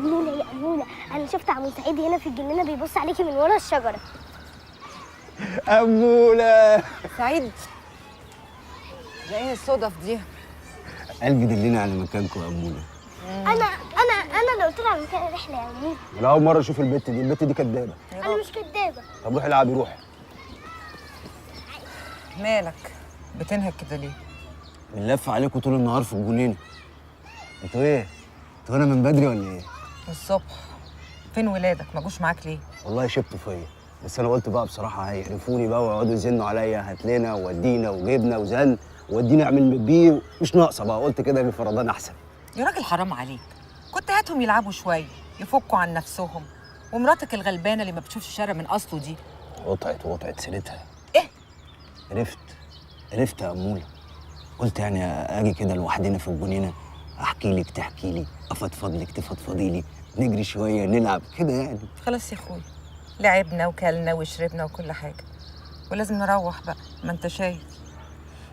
اموله يا اموله، انا شفت عم سعيد هنا في الجنينة بيبص عليكي من ورا الشجرة. اموله. سعيد، ده ايه الصدف دي؟ قلبي دلنا على مكانكم يا اموله. انا انا انا اللي قلت لها على مكان الرحلة يا اموله. انا اول مرة اشوف البت دي، البت دي كدابه. انا مش كدابه. طب روحي العبي، روحي. مالك بتنهك كده ليه؟ بنلف عليكم طول النهار في الجنينة. انتوا ايه؟ انتوا هنا من بدري ولا ايه؟ الصبح. فين ولادك؟ ما جوش معاك ليه؟ والله شبتوا فيا، بس انا قلت بقى بصراحة هيقرفوني بقى ويقعدوا يزنوا عليا، هات لنا وودينا وجبنا وزن وودينا اعمل بيه، مش ناقصه بقى. قلت كده يبقى فرضان احسن. يا راجل حرام عليك، كنت هاتهم يلعبوا شوية يفكوا عن نفسهم، ومراتك الغلبانه اللي ما بتشوفش الشارع من اصله دي قطعت وقطعت سيرتها. ايه؟ عرفت يا اموله. قلت يعني اجي كده لوحدنا في الجنينة، احكي لك تحكي لي، افضفض لك تفضفضي لي، نجري شوية نلعب كده يعني. خلاص يا اخويا، لعبنا وكلنا وشربنا وكل حاجة، ولازم نروح بقى، ما انت شايف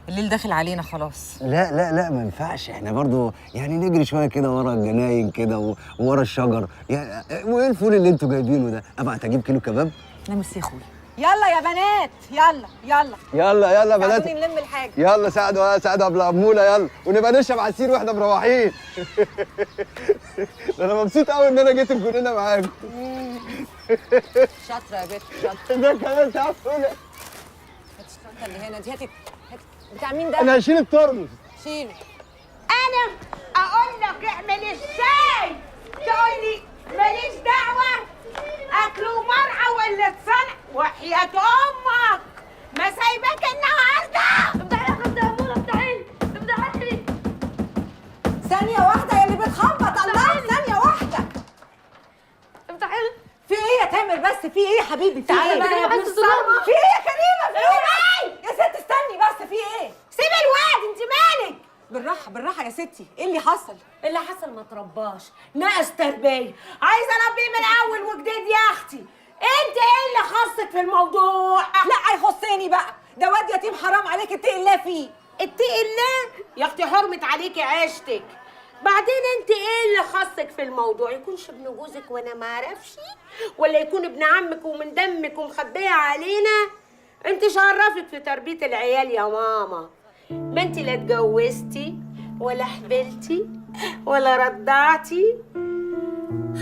الليل داخل علينا خلاص. لا لا لا ما ينفعش، احنا برضو يعني نجري شوية كده ورا الجناين كده وورا الشجر يعني. وايه الفول اللي انتوا جايبينه ده؟ ابعت اجيب كيلو كباب؟ لا ميرسي يا اخويا. يلا يا بنات، يلا يلا يلا يلا يا بنات، ساعدوني نلم الحاجة. يلا ساعدوا ساعدوا قبل اموله، يلا ونبقى نشرب عصير واحنا مروحين. ده انا مبسوط قوي ان انا جيت الجنينة معاكم. شاطرة يا بت، شاطرة. ده كمان مش عارف اقول. هاتي الشنطة اللي هنا دي، هاتي بتاع مين ده؟ انا هشيل الترمس. شيله. انا اقول لك اعمل الشاي تقول لي ماليش دعوه، اكل ومرعى ولا اتصنع وحياة امك ما سايباك النهارده. افتحي يا خالتي اموله، افتحي افتحي. ثانية واحدة يا اللي بتخبط، الله، ثانية واحدة. افتحي. في ايه يا تامر؟ بس في ايه يا حبيبي؟ في ايه؟ تعالى بقى يا ابن الصرمه. في ايه يا كريمة؟ في ايه؟ يا ست استني بس، في ايه؟ سيبي الواد، انت مالك؟ بالراحة بالراحة يا ستي، ايه اللي حصل؟ اللي حصل ما ترباش، ناقص تربيه، عايزه اربيه من اول وجديد يا اختي. انت ايه اللي خصك في الموضوع؟ لا هيخصني بقى، ده واد يتيم حرام عليك، اتقي الله فيه. اتقي الله يا اختي، حرمت عليكي عيشتك. بعدين انت ايه اللي خصك في الموضوع؟ يكونش ابن جوزك وانا ما اعرفش، ولا يكون ابن عمك ومن دمك ومخبيه علينا؟ انت شرفك في تربيه العيال يا ماما. ما انت لا اتجوزتي ولا حبلتي ولا رضعتي،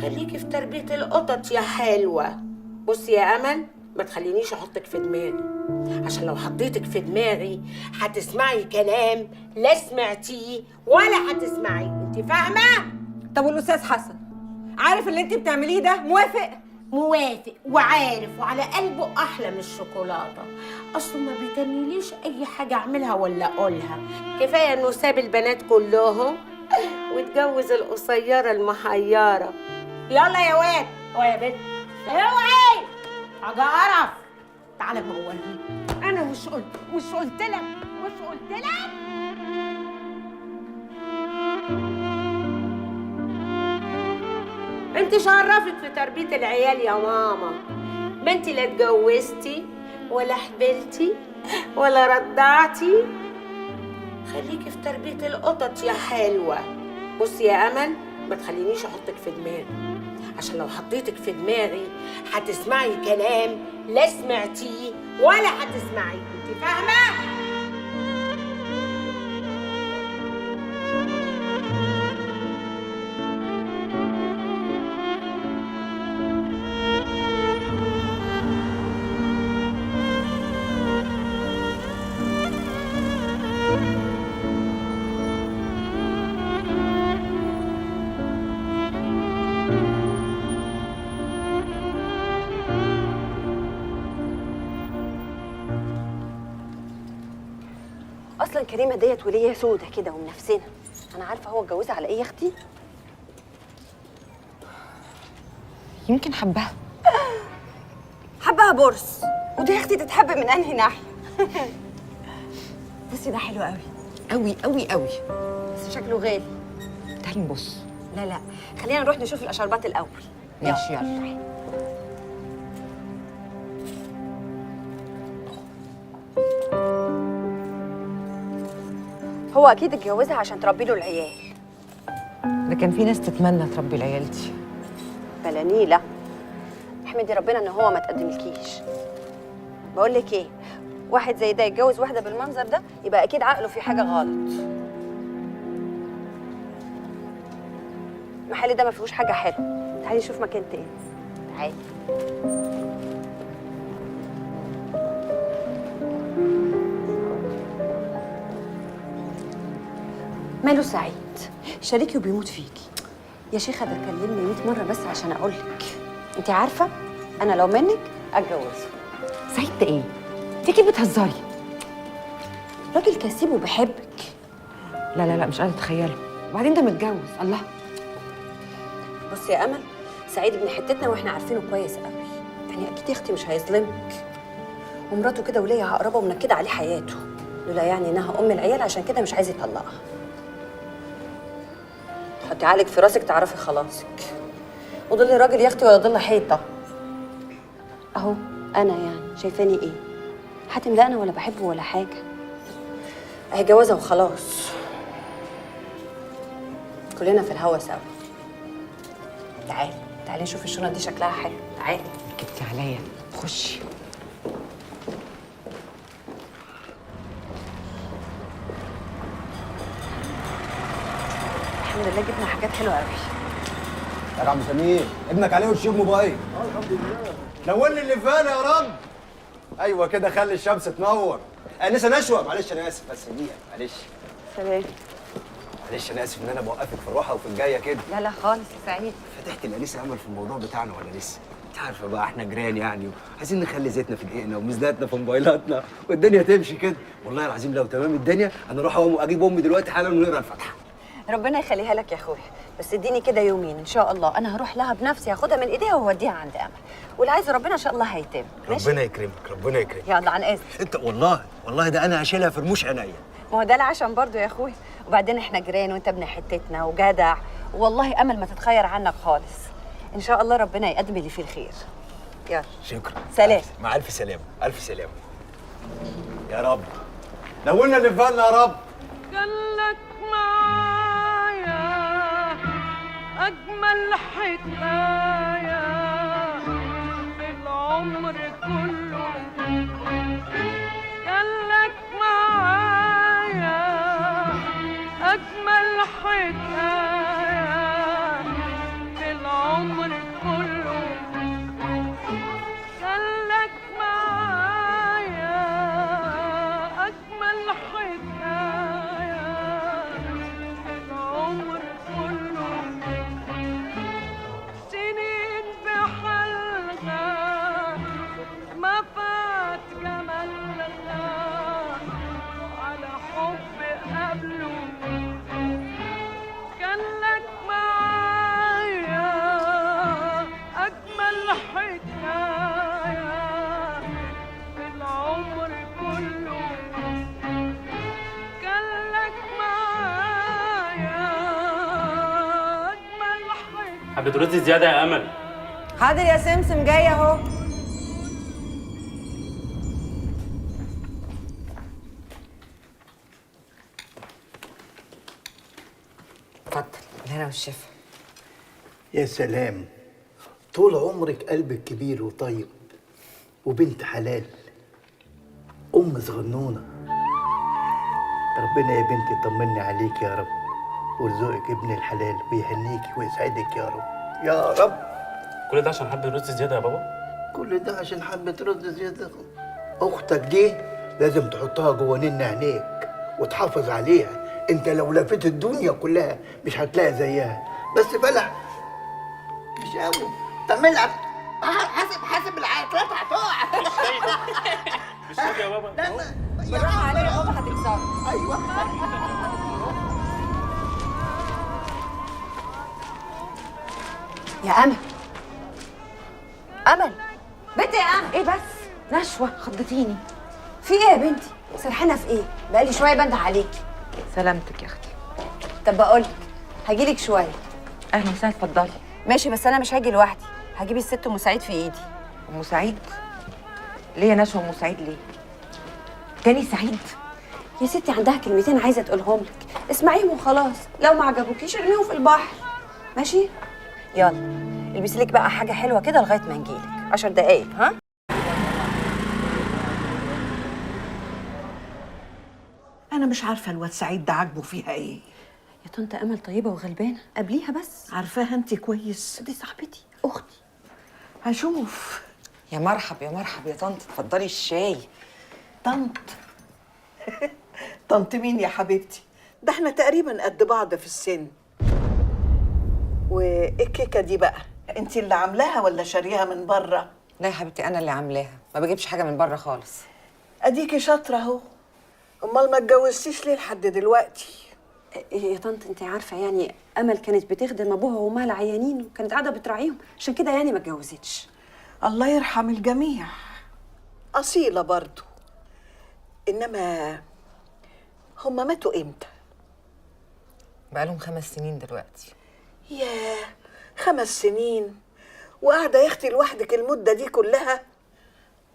خليكي في تربيه القطط يا حلوة. بصي يا امل، ما تخلينيش احطك في دماغي، عشان لو حطيتك في دماغي هتسمعي كلام لا سمعتيه ولا هتسمعيه، انت فاهمه؟ طب والاستاذ حسن عارف اللي انت بتعمليه ده؟ موافق؟ موافق وعارف، وعلى قلبه احلى من الشوكولاتة. اصله ما بيتنيليش اي حاجة اعملها ولا اقولها. كفاية انه ساب البنات كلهم واتجوز القصيرة المحيره. يلا يا واد، اوعي يا بنت، اوعي، حاجة قرف. تعالى مولني. انا مش قلت لك، مش قلت لك. انت شرفك في تربيه العيال يا ماما. ما انت لا اتجوزتي ولا حبلتي ولا رضعتي، خليكي في تربيه القطط يا حلوة. بصي يا امل، ما تخلينيش احطك في دماغي، عشان لو حطيتك في دماغي هتسمعي كلام لا سمعتيه ولا هتسمعيه، انت فاهمه؟ اصلا كريمة ديت وليه سودا كده ومنفسنا. انا عارفه هو اتجوزها على ايه يا اختي. يمكن حبها. حبها برص، ودي يا اختي تتحب من انهي ناحية؟ بصي ده حلو قوي قوي قوي قوي، بس شكله غالي. تعالي نبص. لا لا خلينا نروح نشوف الاشربات الاول. ماشي يلا. هو اكيد اتجوزها عشان تربي له العيال. ده كان في ناس تتمنى تربي العيال دي. بلا نيله. احمدي ربنا ان هو ما تقدملكيش. بقول لك ايه، واحد زي ده يتجوز واحدة بالمنظر ده يبقى اكيد عقله في حاجة غلط. المحل ده ما فيهوش حاجة حلوة، تعالي نشوف مكان تاني. تعالي. ماله سعيد؟ شريكي وبيموت فيكي يا شيخه. ده كلمني 100 مرة بس عشان اقول لك. انت عارفه انا لو منك اتجوزه. سعيد ده ايه؟ انت اكيد بتهزري. راجل كسيب وبحبك. لا لا لا مش قادرة اتخيله، وبعدين ده متجوز. الله. بصي يا امل، سعيد ابن حتتنا واحنا عارفينه كويس قوي، يعني اكيد يا اختي مش هيظلمك. ومراته كده ولية عقربه ومنكده عليه حياته، لولا يعني انها ام العيال عشان كده مش عايز يطلقها. حطي عقلك في راسك تعرفي خلاصك. وضلي راجل يا اختي ولا ضل حيطة. اهو انا يعني شايفاني ايه؟ حاتم لا انا ولا بحبه ولا حاجة. اهي جوازه وخلاص. كلنا في الهوا سوا. تعالي تعالي شوفي الشنط دي شكلها حلو. تعالي. جبتي عليا، خشي. الحمد لله جبنا حاجات حلوة قوي. يا عم سمير ابنك عليه وشيب موبايل. الحمد لله. نور لي اللي فانا يا رب. ايوه كده، خلي الشمس تنور. انسه نشوى، معلش انا اسف بس دقيقة، معلش. سلام. معلش انا اسف ان انا بوقفك في الروحه وفي الجاية كده. لا لا خالص يا سعيد. فتحت الانسة امل في الموضوع بتاعنا ولا لسه؟ انت عارفه بقى احنا جيران يعني، وعايزين نخلي زيتنا في دقيقنا ومزلاتنا في موبايلاتنا والدنيا تمشي كده. والله العظيم لو تمام الدنيا انا اروح اجيب امي دلوقتي حالا ونقرا الفاتحة. ربنا يخليها لك يا اخويا، بس اديني كده يومين ان شاء الله انا هروح لها بنفسي، هاخدها من ايديها وهوديها عند امل، واللي عايزه ربنا ان شاء الله هيتم. ربنا يكرمك، ربنا يكرمك. يلا عن اذنك. انت والله والله ده انا هشيلها في رموش عينيا. ما هو ده العشم برضو يا اخويا، وبعدين احنا جيران وانت ابن حتتنا وجدع، والله امل ما تتخير عنك خالص. ان شاء الله ربنا يقدم اللي فيه الخير. يلا شكرا. سلام. مع الف سلامه، الف سلامه. يا رب نولنا اللي في بالنا يا رب. قالك معايا أجمل حكاية في العمر كله، قالك معايا أجمل حكاية في العمر كله، قالك معايا أجمل حكاية في العمر كله، سنين بحالها ما فات جمالها على حب قبله، كان لك معايا أجمل حكاية في العمر كله، كان لك معايا أجمل حكاية. حبة رز زيادة يا أمل. حاضر يا سمسم، جاية أهو. اتفضل، الهنا والشفا. يا سلام، طول عمرك قلبك كبير وطيب وبنت حلال، أم صغنونة. ربنا يا بنتي يطمني عليك يا رب، ويرزقك ابن الحلال ويهنيكي ويسعدك يا رب يا رب. كل ده عشان حبة رز زيادة يا بابا؟ كل ده عشان حبة رز زيادة؟ أختك دي لازم تحطها جوه نن عينيك وتحافظ عليها، أنت لو لفيت الدنيا كلها مش هتلاقي زيها. بس فلح مش قوي، تعملها حاسب حاسب العطلات هتقع. مش شايف يا بابا؟ بالراحة عليا يا بابا هتكسرها. ايوه. يا امل، امل بنتي يا امل. ايه بس نشوة خضتيني. في ايه يا بنتي؟ سرحانه في ايه؟ بقالي شوية بنده عليكي. سلامتك يا اختي. طب بقولك هجيلك شوية. اهلا وسهلا، اتفضلي. ماشي، بس انا مش هاجي لوحدي، هجيب الست ام سعيد في ايدي. ام سعيد؟ ليه يا نشوى ام سعيد ليه؟ تاني سعيد؟ يا ستي عندها كلمتين عايزه تقولهم لك، اسمعيهم وخلاص، لو ما عجبوكيش ارميهم في البحر. ماشي؟ يلا البسي لك بقى حاجة حلوة كده لغاية ما نجيلك. 10 دقايق. ها؟ انا مش عارفه الواد سعيد ده عاجبه فيها ايه. يا طنط امل طيبة وغلبانه، قبليها بس. عارفاها انت كويس، دي صاحبتي اختي. هشوف. يا مرحب يا مرحب يا طنط، اتفضلي الشاي. طنط؟ طنط مين يا حبيبتي؟ ده احنا تقريبا قد بعض في السن. وايه الكيكه دي بقى؟ انت اللي عاملاها ولا شاريها من بره؟ لا يا حبيبتي انا اللي عاملاها، ما بجيبش حاجة من بره خالص. اديكي شاطرة اهو. امال ما اتجوزتيش ليه لحد دلوقتي؟ يا طنط انت عارفه يعني امل كانت بتخدم ابوها وامها العيانين وكانت قاعدة بتراعيهم، عشان كده يعني ما اتجوزتش. الله يرحم الجميع. اصيلة برضو. انما هما ماتوا امتى؟ بقالهم 5 سنين دلوقتي. ياه، 5 سنين وقاعدة يا اختي لوحدك المدة دي كلها؟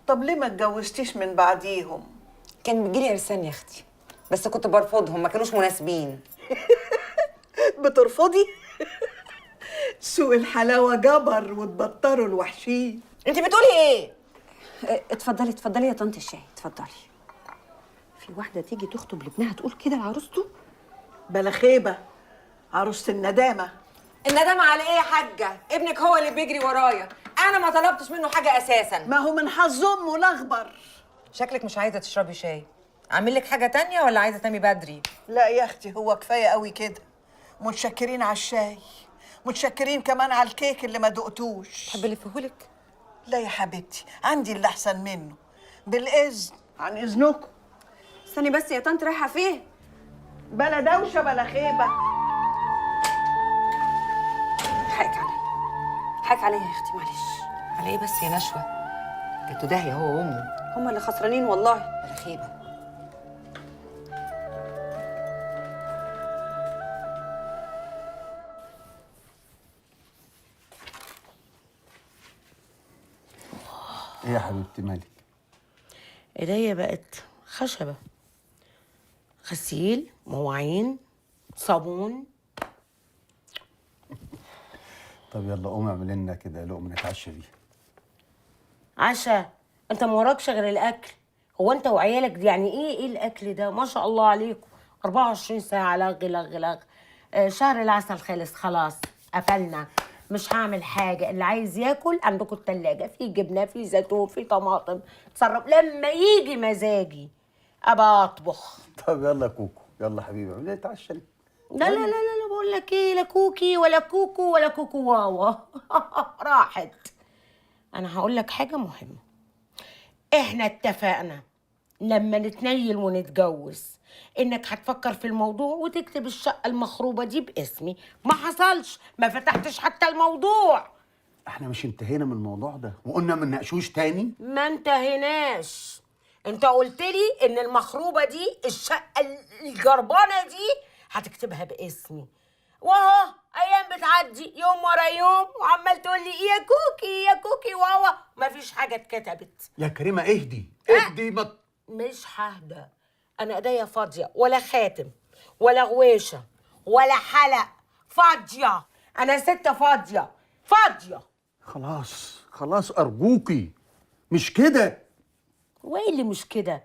طب ليه ما اتجوزتيش من بعديهم؟ كان بيجيلي عرسان يا اختي بس كنت برفضهم، ما كانوش مناسبين. بترفضي؟ سوق الحلاوة جبر وتبطروا الوحشين. انت بتقولي ايه؟ اتفضلي اتفضلي يا طنط الشاي، اتفضلي. في واحدة تيجي تخطب لابنها تقول كده لعروسته؟ بلا خيبه، عروسه الندامة. الندامة على ايه يا حاجة؟ ابنك هو اللي بيجري ورايا، انا ما طلبتش منه حاجة اساسا. ما هو من حظ امه الاخبر. شكلك مش عايزه تشربي شاي. اعمل لك حاجة تانية ولا عايزه تنامي بدري؟ لا يا اختي هو كفاية قوي كده. متشكرين على الشاي، متشكرين كمان على الكيك اللي ما دقتوش. تحبي الفهولك؟ لا يا حبيبتي عندي اللي احسن منه. بالاذن. عن اذنكم. استني بس يا طنط، رايحة فين؟ بلا دوشه بلا خيبه. حقك عليا، حقك عليا يا اختي، معلش. على ايه بس يا نشوى؟ جاتوا داهية هو وامه. هما اللي خسرانين والله. بلا خيبه. ايه يا حبيبتي مالك؟ ايديا بقت خشبه. غسيل، مواعين، صابون. طب يلا قومي اعملي لنا كده لقمة نتعشى بيها. عشاء؟ انت ما وراكش غير الاكل. هو انت وعيالك دي يعني ايه الاكل ده؟ ما شاء الله عليكم 24 ساعة لغ لغ لغ. شهر العسل خلص خلاص، قفلنا، مش هعمل حاجة. اللي عايز ياكل عندكم التلاجة، في جبنه، في زيتون، في طماطم. اتصرف لما يجي مزاجي ابقى اطبخ. طب يلا كوكو، يلا حبيبي اعملي نتعشى. لا لا لا لا لا، بقول لك ايه، لا كوكي ولا كوكو ولا كوكو واوا. راحت. انا هقول لك حاجة مهمة. احنا اتفقنا لما نتنيل ونتجوز انك هتفكر في الموضوع وتكتب الشقة المخروبه دي باسمي. ما حصلش، ما فتحتش حتى الموضوع. احنا مش انتهينا من الموضوع ده وقلنا ما نناقشوش تاني؟ ما انتهيناش. انت قلت لي ان المخروبه دي، الشقة الجربانه دي، هتكتبها باسمي. واهو ايام بتعدي يوم ورا يوم وعمال تقول لي يا كوكي يا كوكي واوا، مفيش حاجة اتكتبت. يا كريمة اهدي اهدي. ما مش ههدى. انا ايديا فاضية، ولا خاتم ولا غويشه ولا حلق، فاضية. انا ست فاضية فاضية. خلاص خلاص ارجوكي مش كده. وايه اللي مش كده؟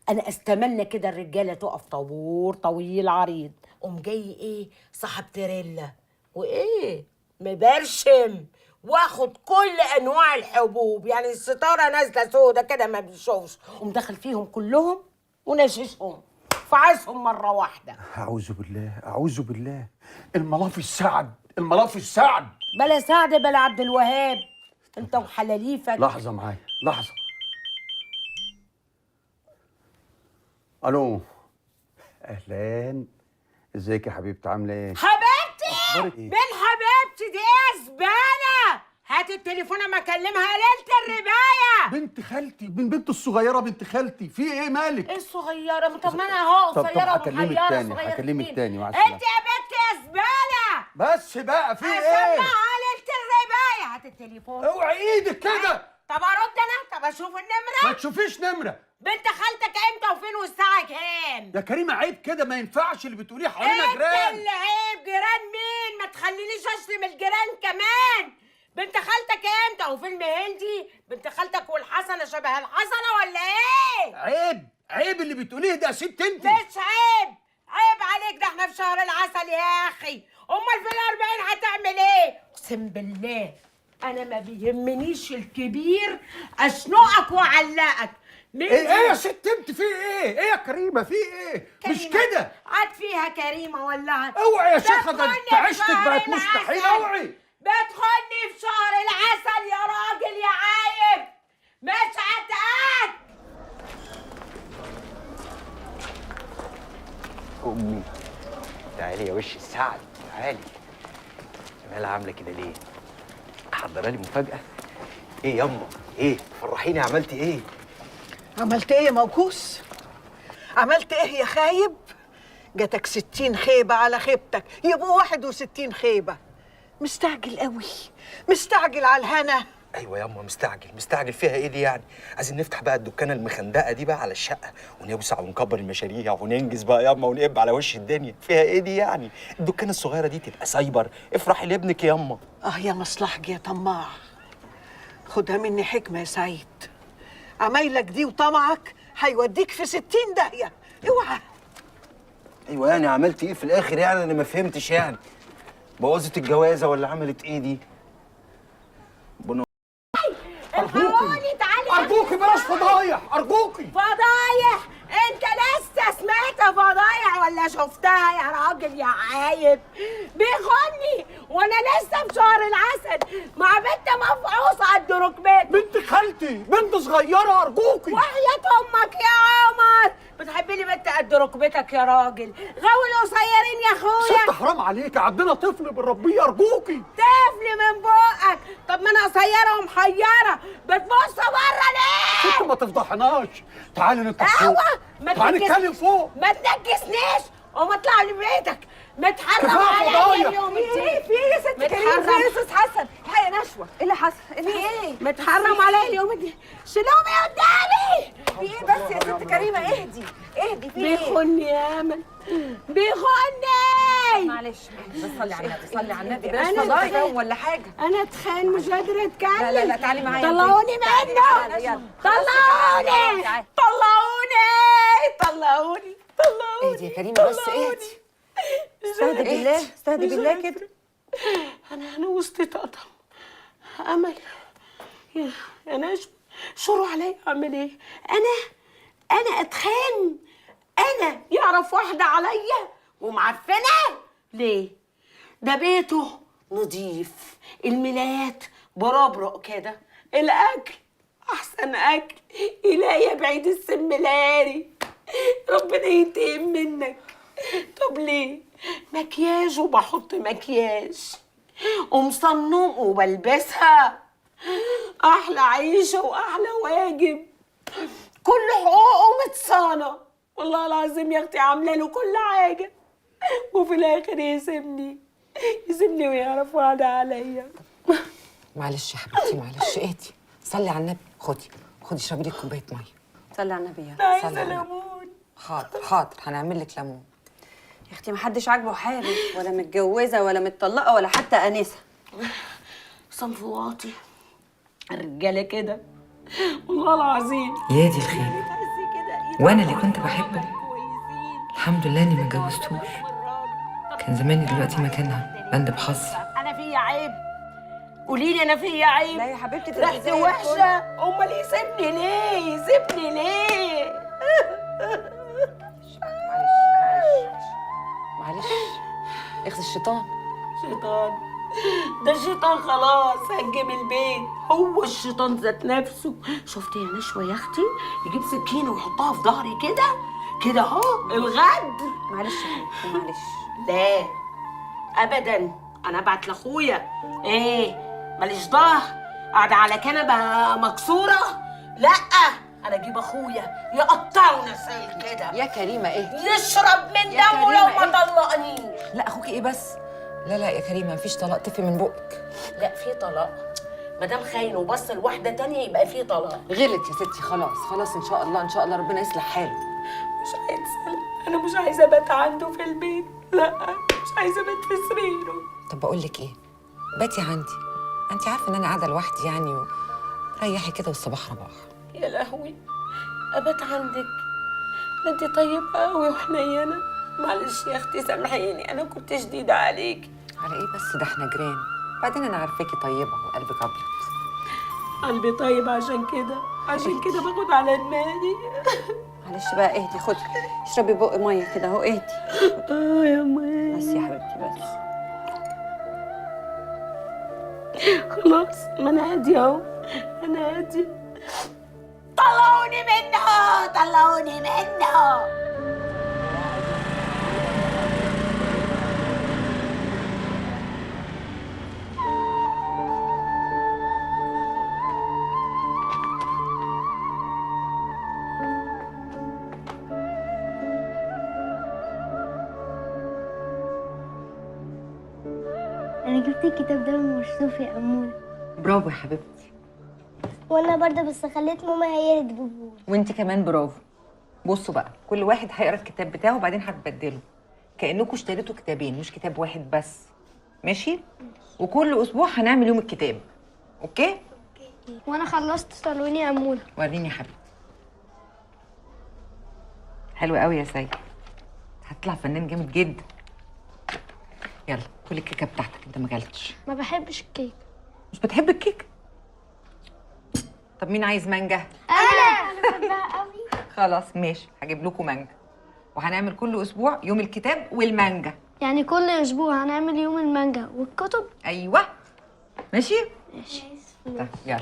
انا استمنى كده الرجالة تقف طابور طويل عريض، قوم جاي ايه صاحب تريلا وايه مبرشم، واخد كل انواع الحبوب، يعني الستارة نازله سودا كده ما بيشوفش، قوم داخل فيهم كلهم ونششهم فعزهم مرة واحدة. اعوذ بالله اعوذ بالله. الملافي السعد، الملافي السعد. بلا سعد بلا عبد الوهاب، انت وحلاليفك. لحظة معايا لحظة. الو، اهلا، ازيك يا حبيبتي، عامله ايه؟ حبيبتي؟ أخبارك إيه؟ مين حبيبتي دي؟ ايه زبالة؟ هات التليفون اما اكلمها ليلة الربايه. بنت خالتي، من بنت الصغيرة، بنت خالتي. في ايه مالك؟ ايه الصغيرة؟ طب ما انا اهو طب قصيرة هكلمك ومحيره. تاني، صغيرة هكلمك مين؟ تاني، مع السلامة. انت يا بنت يا زبالة. بس بقى في ايه؟ اسمعها ليلة الربايه. هات التليفون. اوعي ايدك كده. طب ارد انا؟ طب اشوف النمرة؟ ما تشوفيش نمره. بنت خالتك امتى وفين والساعة كام؟ يا كريمة عيب كده، ما ينفعش اللي بتقوليه حوالينا جيران. انت اللي عيب. جيران مين؟ ما تخلينيش اشتم الجيران كمان. بنت خالتك انت، هو فيلم هندي؟ بنت خالتك والحسنة شبه الحسنة ولا ايه؟ عيب عيب اللي بتقوليه ده يا ست انت. مش عيب، عيب عليك، ده احنا في شهر العسل يا اخي، امال في ال40 هتعمل ايه؟ اقسم بالله انا ما بيهمنيش الكبير، اشنقك واعلقك. ايه ايه يا ست انت في ايه؟ ايه يا كريمة في ايه؟ مش كده. عاد فيها كريمة ولا؟ اوعي يا شيخه، ده انت عشتك بقت مستحيل. اوعي بدخلني في شهر العسل يا راجل يا عايب، مش هتقعد. امي تعالي يا وش السعد، تعالي. مالها عامله كده ليه؟ محضرة لي مفاجاة؟ ايه يما؟ ايه؟ فرحيني، عملتي ايه؟ عملت ايه يا موكوس؟ عملت ايه يا خايب؟ جاتك 60 خيبه على خيبتك، يبقوا 61 خيبه. مستعجل قوي، مستعجل على الهنا. ايوه ياما مستعجل، مستعجل فيها ايه دي يعني؟ عايزين نفتح بقى الدكانه المخندقه دي بقى على الشقة ونوسع ونكبر المشاريع وننجز بقى ياما ونقب على وش الدنيا، فيها ايه دي يعني؟ الدكانه الصغيرة دي تبقى سايبر، افرحي لابنك ياما. اه يا مصلحجي يا طماع، خدها مني حكمه يا سعيد، عمايلك دي وطمعك هيوديك في 60 داهية، اوعى. ايوه يعني عملت ايه في الاخر يعني؟ انا ما فهمتش يعني. بوظت الجوازه ولا عملت ايه دي؟ ارجوكي تعالي، ارجوكي بلاش فضايح، ارجوكي. فضايح؟ انت لسه سمعت فضايح ولا شفتها يا راجل يا عايب؟ بيخوني وانا لسه في شهر العسل مع بنت مفعوصه قد ركبتي. بنت خالتي، بنت صغيرة، ارجوكي. وحياة امك يا عمر، بتحبي لي بنت قد ركبتك يا راجل؟ غاوي القصيرين يا اخويا. ست حرام عليك، عندنا طفل بنربيه، ارجوكي. طفل من بقك؟ طب ما انا قصيرة ومحيره، بتبص بره ليه؟ ست ما تفضحناش، تعالي نطلع فوق. تعالي نتكلم فوق. ما تنجسنيش وما اطلع لبيتك، متحرم عليا اليوم. ايه في ايه يا ست كريم؟ في ايه يا استاذ حسن؟ الحقيقة نشوه، ايه اللي حصل؟ ايه في ايه؟ متحرم عليا اليوم دي، شيلهم يا قدامي. في ايه بس يا ست كريمة؟ اهدي اهدي، في ايه؟ بيخوني يا امل، بيخوني. معلش معلش، بس صلي على النبي، صلي على النبي، بلاش فضايح ولا حاجة. انا اتخان مش قادرة اتكلم. لا لا لا تعالي معايا، طلعوني منه، طلعوني طلعوني طلعوني طلعوني. اهدي يا كريمة بس، اهدي، استهدي بالله، استهدي بالله كده. انا وسطي طقطم امل يا نجم، شوروا عليا اعمل ايه؟ انا اتخان؟ انا يعرف واحدة عليا ومعفنه ليه؟ ده بيته نظيف، الملايات برابرق كده، الاكل احسن اكل، الهي بعيد السم الهاري، ربنا ينتقم منك. طب ليه؟ مكياج وبحط مكياج ومصنوق وبلبسها، احلى عيشه واحلى واجب، كل حقوقه متصانه، والله العظيم يا اختي عامله له كل حاجة، وفي الاخر يسيبني، يسيبني ويعرف واحدة عليا. معلش يا حبيبتي معلش، اهدي، صلي على النبي. خدي خدي اشربي لك كوباية مية. صلي على النبي. انا عايزه ليمون. حاضر حاضر، هنعمل لك ليمون. يا اختي محدش عاجبه حاله، ولا متجوزة ولا متطلقه ولا حتى انسه. صنف واطي الرجالة كده والله العظيم. يا دي الخيبه، وانا اللي كنت بحبه. الحمد لله اني ما اتجوزتوش، كان زماني دلوقتي مكانها بند بحظي. انا فيا عيب؟ قولي لي انا فيا عيب؟ لا يا حبيبتي، ريحتي وحشة؟ امال يسيبني ليه؟ يسيبني ليه؟ معلش معلش معلش، اخذ الشيطان. شيطان؟ ده الشيطان خلاص هجم البيت، هو الشيطان ذات نفسه. شفتي يا نشوى يا اختي؟ يجيب سكينة ويحطها في ظهري كده كده اهو، الغدر. معلش يا حبيبتي معلش. لا ابدا، انا ابعت لاخويا. ايه ماليش ظهر؟ قاعدة على كنبة مكسورة؟ لا انا اجيب اخويا يقطعه نسيل كده. يا كريمة ايه؟ يشرب من دمه لو ما طلقنيش. لا اخوكي ايه بس؟ لا لا يا كريمة مفيش طلاق، تفي من بقك. لا في طلاق، ما دام خاين وبص لواحدة تانية يبقى في طلاق. غلط يا ستي، خلاص خلاص، ان شاء الله ان شاء الله ربنا يصلح حاله. مش عايزه، انا مش عايزه ابات عنده في البيت، لا مش عايزه ابات في سريره. طب بقول لك ايه، باتي عندي، انت عارفه ان انا قاعدة لوحدي يعني، وريحي كده والصباح رباح. يا لهوي، ابات عندك؟ ده انت طيبة قوي وحنينه. معلش يا اختي سامحيني، انا كنت شديدة عليكي. على ايه بس، ده احنا جيران، بعدين انا عارفاكي طيبة وقلبك ابيض. قلبي طيب عشان كده، عشان كده باخد على دماغي. معلش بقى اهدي، خدي اشربي بق مية كده اهو، اهدي. اه يا ماما بس يا حبيبتي بس. خلاص ما انا هادية اهو، انا هادية. طلعوني منه، طلعوني منه. أنا جبت الكتاب ده من مشطوف يا أمورة. برافو يا حبيبتي. وأنا برضه، بس خليت ماما هي اللي تجيبه. وانت كمان برافو. بصوا بقى، كل واحد هيقرا الكتاب بتاعه وبعدين هتبدله، كأنكم اشتريتوا كتابين مش كتاب واحد بس. ماشي؟ وكل اسبوع هنعمل يوم الكتاب. okay؟ وأنا خلصت تلوين يا أمورة. وريني يا حبيبتي. حلو قوي يا سيد، هتطلع فنان جامد جدا. يلا كل الكيكه بتاعتك، انت ما اكلتش. ما بحبش الكيك. مش بتحب الكيك؟ طب مين عايز مانجا؟ انا بحبها قوي. خلاص ماشي، هجيب لكم مانجا، وهنعمل كل اسبوع يوم الكتاب والمانجا. يعني كل اسبوع هنعمل يوم المانجا والكتب؟ ايوه ماشي؟ ماشي. طب يلا.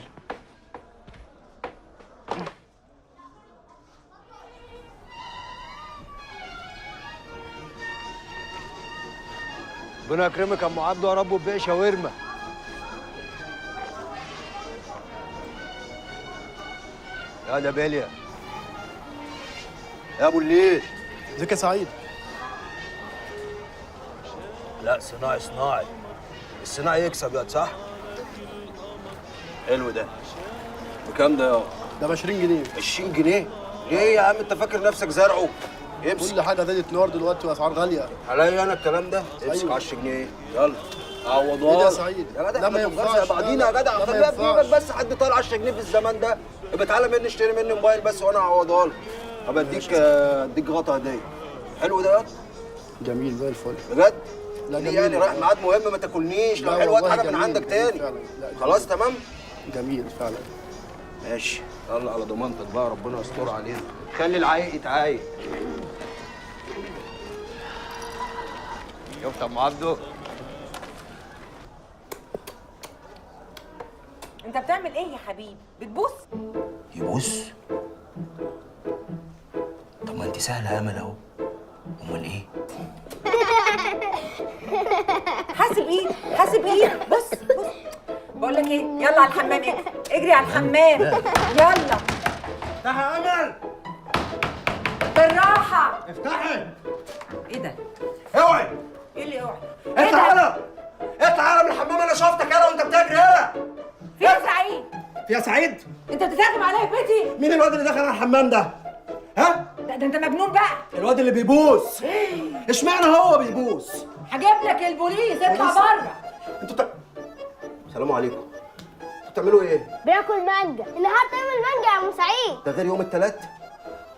ربنا يكرمك يا ام عبده يا رب، وتبيع شاورما. يا ده باليا يا ابو الليل. ازيك يا سعيد؟ لا صناعي، صناعي، الصناعي يكسب يا صح؟ حلو ده. بكام ده يا؟ ده ب 20 جنيه. 20 جنيه؟ ليه يا عم انت فاكر نفسك زرعه؟ امسك. كل حاجة زادت نار دلوقتي واسعار غالية. عليا انا الكلام ده؟ امسك. أيوة. 10 جنيه يلا عوضها. ايه ده يا سعيد؟ يا جدع لا ما ينفعش بعدينا يا جدع، خليها في جيبك بس. حد طالع 10 جنيه في الزمان ده؟ يبقى تعالى مني اشتري مني موبايل بس وانا اعوضها لك. ابقى اديك غطا هديه. حلو ده يا جميل زي الفل بجد؟ لا جميل يعني رايح ميعاد مهم ما تاكلنيش، لو حلو هات حاجة من عندك تاني. خلاص تمام؟ جميل فعلا. ماشي يلا على ضمانتك بقى، ربنا يستر علينا. خلي العايق يتعايق. شفت يا ام عبده؟ انت بتعمل ايه يا حبيبي؟ بتبص؟ يبص؟ طب ما انت سهلة يا امل اهو. امال ايه؟ حاسب ايه؟ حاسب ايه؟ بص بص، بقول لك ايه، يلا على الحمام، اجري اجري على الحمام يلا. افتحي يا امل. بالراحة. افتحي. ايه ده؟ اوعي. ايه اللي اوعي؟ اطلع يلا، اطلع يلا من الحمام، انا شفتك يلا وانت بتجري يلا. في يا سعيد؟ في يا سعيد؟ انت بتتهاجم عليا في بيتي؟ مين الواد اللي دخل على الحمام ده؟ ها؟ ده انت مجنون بقى. الواد اللي بيبوس. اشمعنى هو بيبوس؟ هجيب لك البوليس، اطلع بره. انتوا السلام عليكم. انتوا بتعملوا ايه؟ بياكل مانجا. النهارده يوم المانجا يا عم سعيد. ده غير يوم الثلاث؟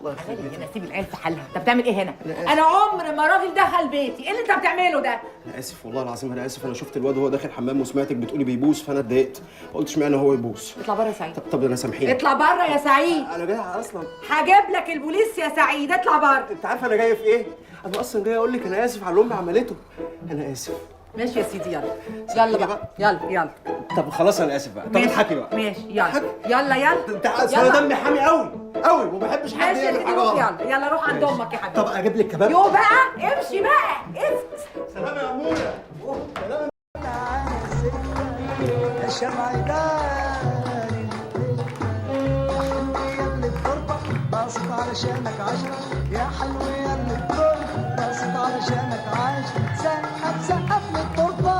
الله يخرب بيتك. هنا سيب العيال في حالها، انت بتعمل ايه هنا؟ انا عمر ما راجل دخل بيتي، ايه اللي انت بتعمله ده؟ انا اسف والله العظيم انا اسف، انا شفت الواد وهو داخل الحمام وسمعتك بتقولي بيبوس فانا اتضايقت، قلت اشمعنى هو يبوس. اطلع بره يا سعيد. طب انا سامحيني. اطلع بره يا سعيد. انا جاي اصلا. هجيب لك البوليس يا سعيد، اطلع بره. انت عارفه انا جاي في ايه؟ انا اصلا جاي اقول لك انا اسف على اللي امي عملته. انا اسف. ماشي يا سيدي، يلا يلا بقى، يلا يلا. طب خلاص انا اسف بقى. طب اضحكي بقى. ماشي يلا يلا يلا. انت اصل انا دمي حامي قوي قوي وما بحبش حد يعمل حاجة غلط. يلا يلا روح عند امك يا حبيبي. طب اجيب لك كباب؟ يو بقى امشي بقى افت. سلام يا اموره. سلام. يا شمع داري يا حلو يا اللي التربة بسط علشانك 10، يا حلو يا اللي التربة بسط علشانك 10، سقف سقف للتربه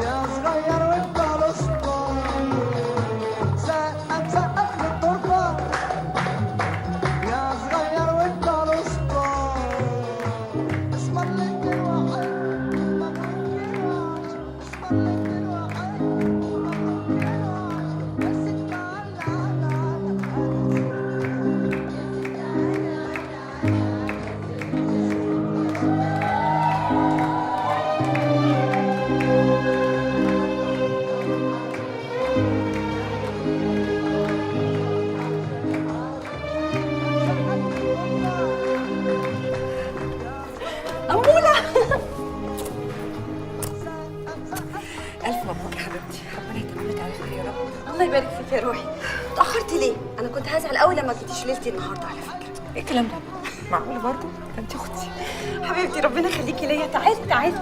يا صغير وانت الاسطى، سقف سقف للتربه يا صغير وانت الاسطى، اسم الله وحلو. أمولة. الف مبروك يا حبيبتي، ربنا يتمم لك على خير يا رب. الله يبارك فيك يا روحي. اتأخرتي ليه؟ أنا كنت هزعل قوي لما جيتيش ليلتي النهارده على فكرة. ايه الكلام ده؟ معقولة برضه؟ ده انت اختي. حبيبتي ربنا يخليكي ليا. تعالي تعالي.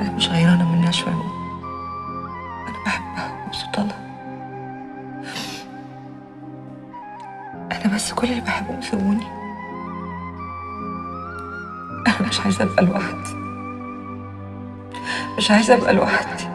أنا مش غيرانة من نشوى يا ماما، أنا بحبها ومبسوطة لها. أنا بس كل اللي بحبهم سابوني. أنا مش عايزة أبقى لوحدي، مش عايزة أبقى لوحدي.